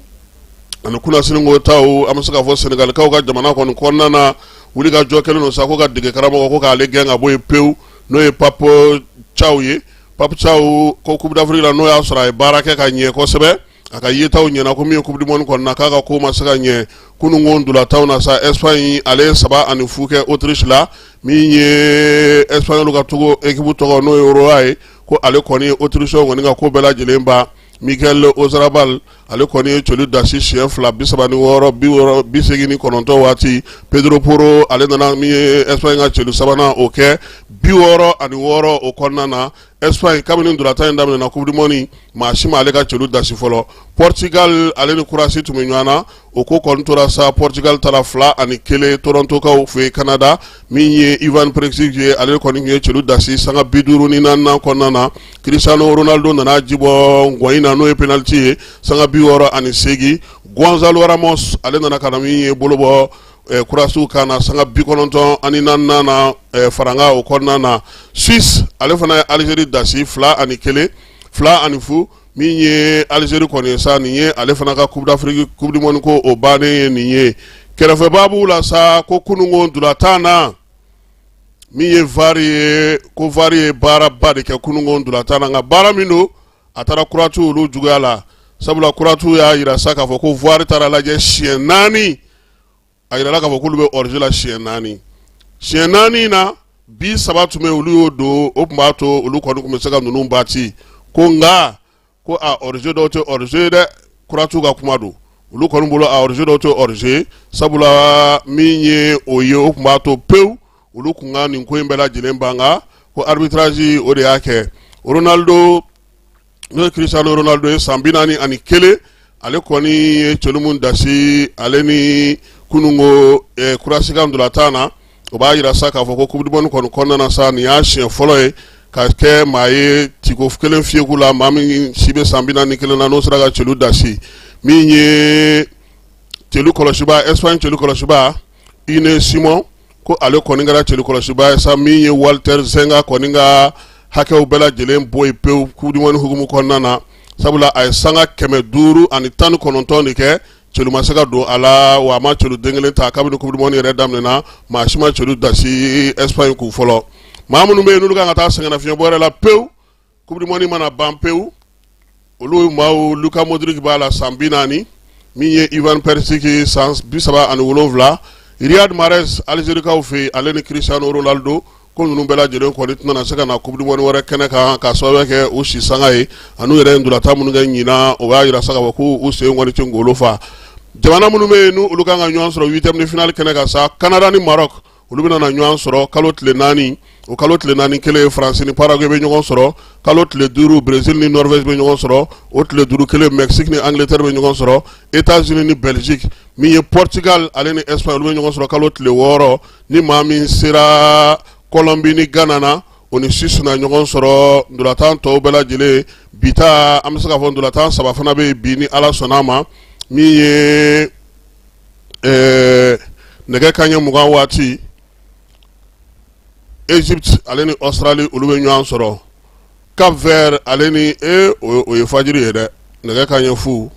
ani kunasininko taw, an bɛ se k'a fɔ Senegalikaw ka jamana kɔni kɔnɔna na, wuli ka jɔ kɛlen don sa ko ka dege karamɔgɔ ko k'ale gɛn ka bɔ yen pewu, n'o ye Pape Thiaw ye. Pape Thiaw ko coupe d'Afrique la, n'o y'a sɔrɔ a ye baara kɛ ka ɲɛ kosɛbɛ, a ka yetaw ɲɛna, ko min ye coupe du monde kɔnɔna k'a ka ko ma se ka ɲɛ. Kununko ntolatanw na sa, Espagne ale ye 3-0 kɛ Autriche la. Min ye Espagne ka togo équipe tɔgɔ, n'o ye Roa ye, ko ale kɔni ye Autriche kɔni ka ko bɛɛ lajɛlen ban. Mikel Oyarzabal ale kɔni ye celu dasi siɲɛ fila 36, 60, 89 waati. Pedro Porro ale nana min ye Espagne ka celu sabanan o kɛ 66 o kɔnɔna na. Espagne, kabini ntolatan in daminɛna coupe du monde, maa si ma ale ka celu dasi fɔlɔ. Portugal ale ni Croatie tun bɛ ɲɔgɔn na, o ko kɔni tora sa, Portugal taara 2-1 Torontokaw fɛ yen Canada. Min ye Ivan Perisic ye, ale kɔni tun ye celu dasi sanga 54nan kɔnɔna na. Cristiano Ronaldo nana ji bɔ ngɔn na, n'o ye penalty ye, sanga 68. Gonzalo Ramos ale nana ka na min ye bolo bɔ Croatiew kan na sanga 94nan na faranga o kɔnɔna na. Suisse ale fana ye Algérie dasi 2-1, 2-0. Min ye Algérie kɔni ye sa, nin ye ale fana ka coupe d'Afrique, coupe du monde ko o bannen ye nin ye. Kɛrɛfɛbaabu la sa, ko kununko ntolatan na, min ye VAR ye, ko VAR ye baaraba de kɛ kununko ntolatan na, nka baara min don, a taara Croatie olu juguya la, sabula Croatie y'a jira sa k'a fɔ ko VAR taara lajɛ siɲɛ naani. A yirala k'a fɔ k'olu bɛ hors-jeu la siɲɛ naani. Siɲɛ naani na, bi saba tun bɛ, olu y'o don, o tun b'a to olu kɔni tun bɛ se ka ninnu battre. Ko nka ko a hors-jeu dɔw tɛ hors-jeu ye dɛ. Croatie ka kuma don, olu kɔni bolo a hors-jeu dɔw tɛ hors-jeu, sabula min ye o ye, o tun b'a to pewu olu tun ka nin ko in bɛɛ lajɛlen ban, nka ko arbitrage o de y'a kɛ. Ronaldo, n'o ye Cristiano Ronaldo ye, san 41, ale kɔni ye celu min dasi ale ni kununko Croatie ka ntolatan na, o b'a jira sa k'a fɔ ko coupe du monde kɔni kɔnɔna na sa, nin y'a siɲɛ fɔlɔ ye ka kɛ maa ye tiko kelen fiyeku la, maa min si bɛ san 41 na, n'o sera ka celu dasi. Min ye celu kɔlɔsiba, Espagne celu kɔlɔsiba Unai Simon, ko ale kɔni kɛra celu kɔlɔsiba ye sa, min ye Walter Zenga kɔni ka hakɛw bɛɛ lajɛlen bɔ yen pewu coupe du monde hukumu kɔnɔna na, sabula a ye sanga 519 de kɛ, celu ma se ka don a la, wa a ma celu den kelen ta. Kabini coupe du monde yɛrɛ daminɛna, maa si ma celu dasi Espagne kun fɔlɔ. Maa minnu bɛ yen n'olu kan ka taa sɛgɛnnafiɲɛbɔ yɛrɛ la pewu coupe du monde mana ban pewu, olu maaw: Luka Modric b'a la, san 40; min ye Ivan Perisic, san 37; Riyad Mahrez Algériekaw fɛ yen, ale ni Cristiano Ronaldo, ko ninnu bɛɛ lajɛlen kɔni tɛna se ka na coupe du monde wɛrɛ kɛnɛ kan, k'a sababu kɛ u si sanga ye an'u yɛrɛ ye ntolatan minnu kɛ ɲinan, o b'a jira sa k'a fɔ k'u sen kɔni tɛ ngolo fa. Jamana minnu bɛ yen n'olu kan ka ɲɔgɔn sɔrɔ huitième de finale kɛnɛ kan sa, Canada ni Maroc, olu bɛna na ɲɔgɔn sɔrɔ kalo tile 4. O kalo tile 4 kelen, Faransi ni Paraguay bɛ ɲɔgɔn sɔrɔ. Kalo tile 5, Brésil ni Norvège bɛ ɲɔgɔn sɔrɔ. O tile 5 kelen, Mexique ni Angleterre bɛ ɲɔgɔn sɔrɔ, États-Unis ni Belgique. Min ye Portugal ale ni Espagne, olu bɛ ɲɔgɔn sɔrɔ kalo tile 6. Ni maa min sera Colombie ni Ghana na, o ni Suisse na ɲɔgɔn sɔrɔ. Ntolatan tɔw bɛɛ lajɛlen bi ta, an bɛ se k'a fɔ ntolatan saba fana bɛ yen bi, ni Ala sɔnna a ma. Min ye nɛgɛ kanɲɛ 20 waati, Egypte ale ni Australie, olu bɛ ɲɔgɔn sɔrɔ. Cap Vert ale ni e o ye fajiri ye dɛ, nɛgɛ kanɲɛ 0.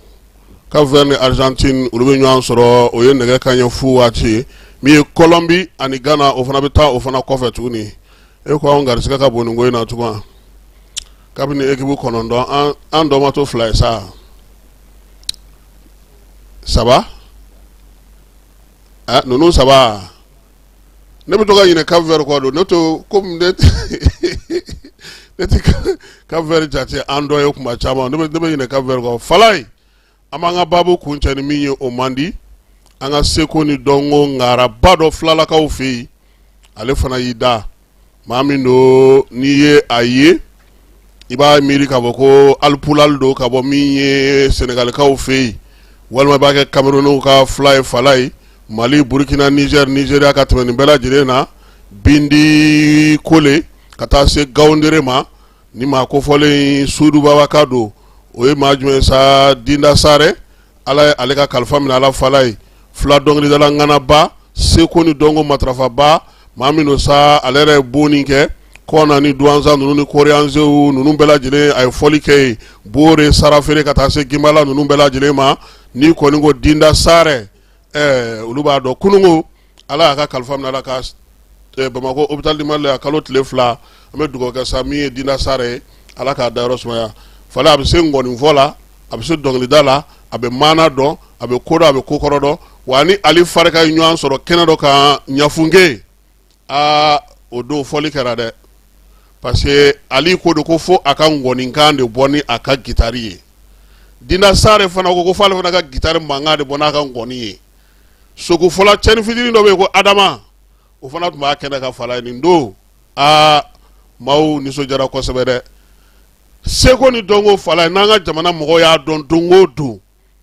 Cap Vert ni Argentine, olu bɛ ɲɔgɔn sɔrɔ, o ye nɛgɛ kanɲɛ 0 waati ye. Min ye Colombie ani Ghana, o fana bɛ taa o fana kɔfɛ tuguni. E ko anw garisɛgɛ ka bon nin ko in na tugun, kabini équipe 9, an dɔ ma to fila ye sa, saba ninnu saba. Ne bɛ to ka ɲinɛ Cap Vert kɔ don ne to komi ne ne tɛ Cap Vert jate an dɔ ye kuma caman ne bɛ ɲinɛ Cap Vert kɔ. Falaye, an b'an ka baabu kuncɛ ni min ye, o man di an ka seko ni dɔnko ŋaraba dɔ filalakaw fɛ yen, ale fana y'i da. Maa min don, n'i ye a ye, i b'a miiri k'a fɔ ko alipulali don ka bɔ min ye sɛnɛgalikaw fɛ yen, walima i b'a kɛ kamerunw ka fila ye. Falaye, Mali, Burukina, Nizɛri, Nizeriya ka tɛmɛ nin bɛɛ lajɛlen na, Bindi Kole ka taa se Gawundere ma. Ni maa kofɔlen Sudubabaka don, o ye maa jumɛn sa? Dinda Sarɛ, Ala ye ale ka kalifa minɛ a la. Falaye, fila dɔnkilidala ŋanaba, seko ni dɔnko matarafaba, maa min don sa, ale yɛrɛ ye bonni kɛ Kɔna ni Duwanza ninnu ni Koriyanzew ninnu bɛɛ lajɛlen, a ye fɔli kɛ yen, Bore, Sarafere ka taa se Ginbala ninnu bɛɛ lajɛlen ma. N'i kɔni ko Dinda Sarɛ, olu b'a dɔn. Kununko Ala y'a ka kalifa minɛ a la ka Bamakɔ hôpital du Mali la kalo tile 2. An bɛ dugawu kɛ sa min ye Dinda Sarɛ ye, Ala k'a dayɔrɔ sumaya. Falaye, a bɛ se ngɔnifɔ la, a bɛ se dɔnkilida la, a bɛ maana dɔn, a bɛ ko dɔn, a bɛ ko kɔrɔ dɔn. Wa ni Ali Farika ye ɲɔgɔn sɔrɔ kɛnɛ dɔ kan Ɲafunke, aa, o don fɔli kɛra dɛ, parce que Ali ko don ko fo a ka ngɔnikan de bɔ ni a ka gitari ye. Dinda Sarɛ fana ko f'ale fana ka gitari mankan de bɔ n'a ka ngɔni ye. Sokufɔla cɛni fitinin dɔ bɛ yen ko Adama, o fana tun b'a kɛnɛ kan. Falaye, nin don, aa, maaw nisɔndiyara kosɛbɛ dɛ. Seko ni dɔnko, Falaye, n'an ka jamana mɔgɔw y'a dɔn don o don,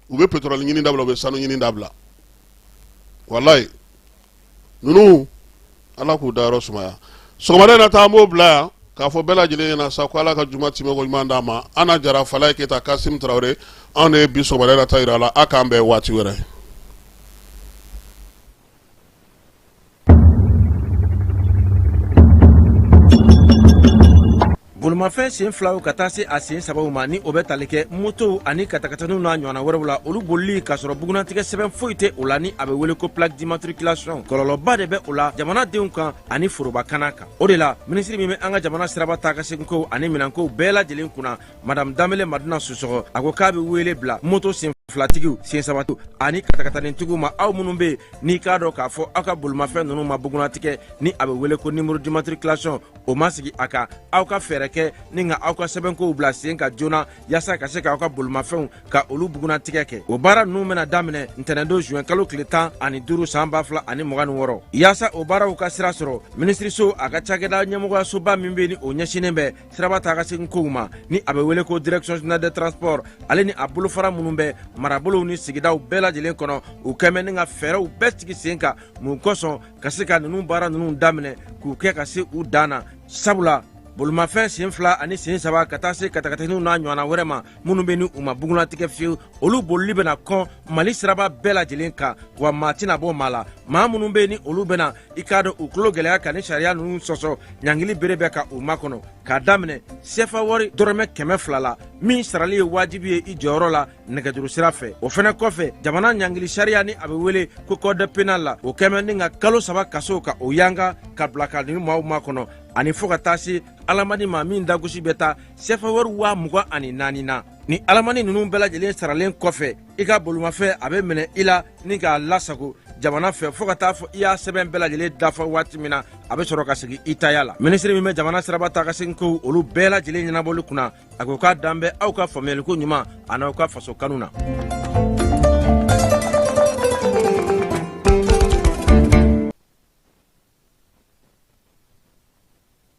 u bɛ pétrole ɲini dabila, u bɛ sanu ɲini dabila. Walayi, ninnu, Ala k'u dayɔrɔ sumaya. Sɔgɔmada in na ta, an b'o bila yan k'a fɔ bɛɛ lajɛlen ɲɛna sa ko Ala ka juma timɛ ko ɲuman d'an ma. Ana Jara, Falaye Keyita, Kasim Tarawele, anw de ye bi sɔgɔmada in na ta yira la. A k'an bɛn waati wɛrɛ. Bolimafɛn sen filaw ka taa se a sen sabaw ma, ni o bɛ tali kɛ motow ani katakataniw n'a ɲɔgɔnna wɛrɛw la, olu bolili k'a sɔrɔ bugunnatigɛ sɛbɛn foyi tɛ o la, ni a bɛ wele ko plaque d'immatriculation, kɔlɔlɔba de bɛ o la jamanadenw kan ani forobakana kan. O de la, minisiri min bɛ an ka jamana siraba taa ka seginkow ani minɛnkow bɛɛ lajɛlen kunna, Madame Danbele Madina Sisɔkɔ, a ko k'a bɛ wele bila moto sen filatigiw, sen sabatigiw ani katakatanitigiw ma, aw minnu bɛ yen n'i k'a dɔn k'a fɔ aw ka bolimafɛn ninnu ma bugunnatigɛ, ni a bɛ wele ko numéro d'immatriculation, o ma sigi a kan, aw ka fɛɛrɛ kɛ ni ka aw ka sɛbɛnkow bila sen kan joona, yaasa ka se k'aw ka bolimafɛnw ka olu bugunnatigɛ kɛ. O baara ninnu bɛna daminɛ ntɛnɛndon juin kalo tile 15 san 2026. Yaasa o baaraw ka sira sɔrɔ, minisiriso a ka cakɛda ɲɛmɔgɔyasoba min bɛ ni o ɲɛsinnen bɛ siraba taa ka segin kow ma, ni a bɛ wele ko direction générale des transports, ale ni a bolofara minnu bɛ marabolow ni sigidaw bɛɛ lajɛlen kɔnɔ, u kɛmɛ ni ka fɛɛrɛw bɛɛ sigi sen kan mun kosɔn ka se ka ninnu baara ninnu daminɛ k'u kɛ ka se u dan na. Sabula bolimafɛn sen fila ani sen saba ka taa se katakataniw n'a ɲɔgɔnna wɛrɛ ma minnu bɛ ni u ma bugunnatigɛ fiyewu, olu bolili bɛna kɔn Mali siraba bɛɛ lajɛlen kan, wa maa tɛna bɔ maa la. Maa minnu bɛ ni olu bɛna i k'a dɔn u tulo gɛlɛya ka ni sariya ninnu sɔsɔ, ɲangili bere bɛ ka u makɔnɔ k'a daminɛ sefa wari dɔrɔmɛ 200 la, min sarali ye wajibi ye i jɔyɔrɔ la nɛgɛjuru sira fɛ. O fɛnɛ kɔfɛ, jamana ɲangili sariya, ni a bɛ wele ko code pénal la, o kɛmɛ ni ka kalo 3 kaso ka o yanga ka bila ka nin maaw makɔnɔ, ani fo ka taa se alamani ma min dagosi bɛ taa sefa wari 24,000 na. Ni alamani ninnu bɛɛ lajɛlen saralen kɔfɛ, i ka bolimafɛn a bɛ minɛ i la ni k'a lasago jamana fɛ fo ka taa fɔ i y'a sɛbɛn bɛɛ lajɛlen dafa waati min na, a bɛ sɔrɔ ka segin i taya la. Minisiri min bɛ jamana siraba taa ka segin kow olu bɛɛ lajɛlen ɲɛnabɔli kunna, a ko k'a dan bɛ aw ka faamuyaliko ɲuman an'aw ka faso kanu na.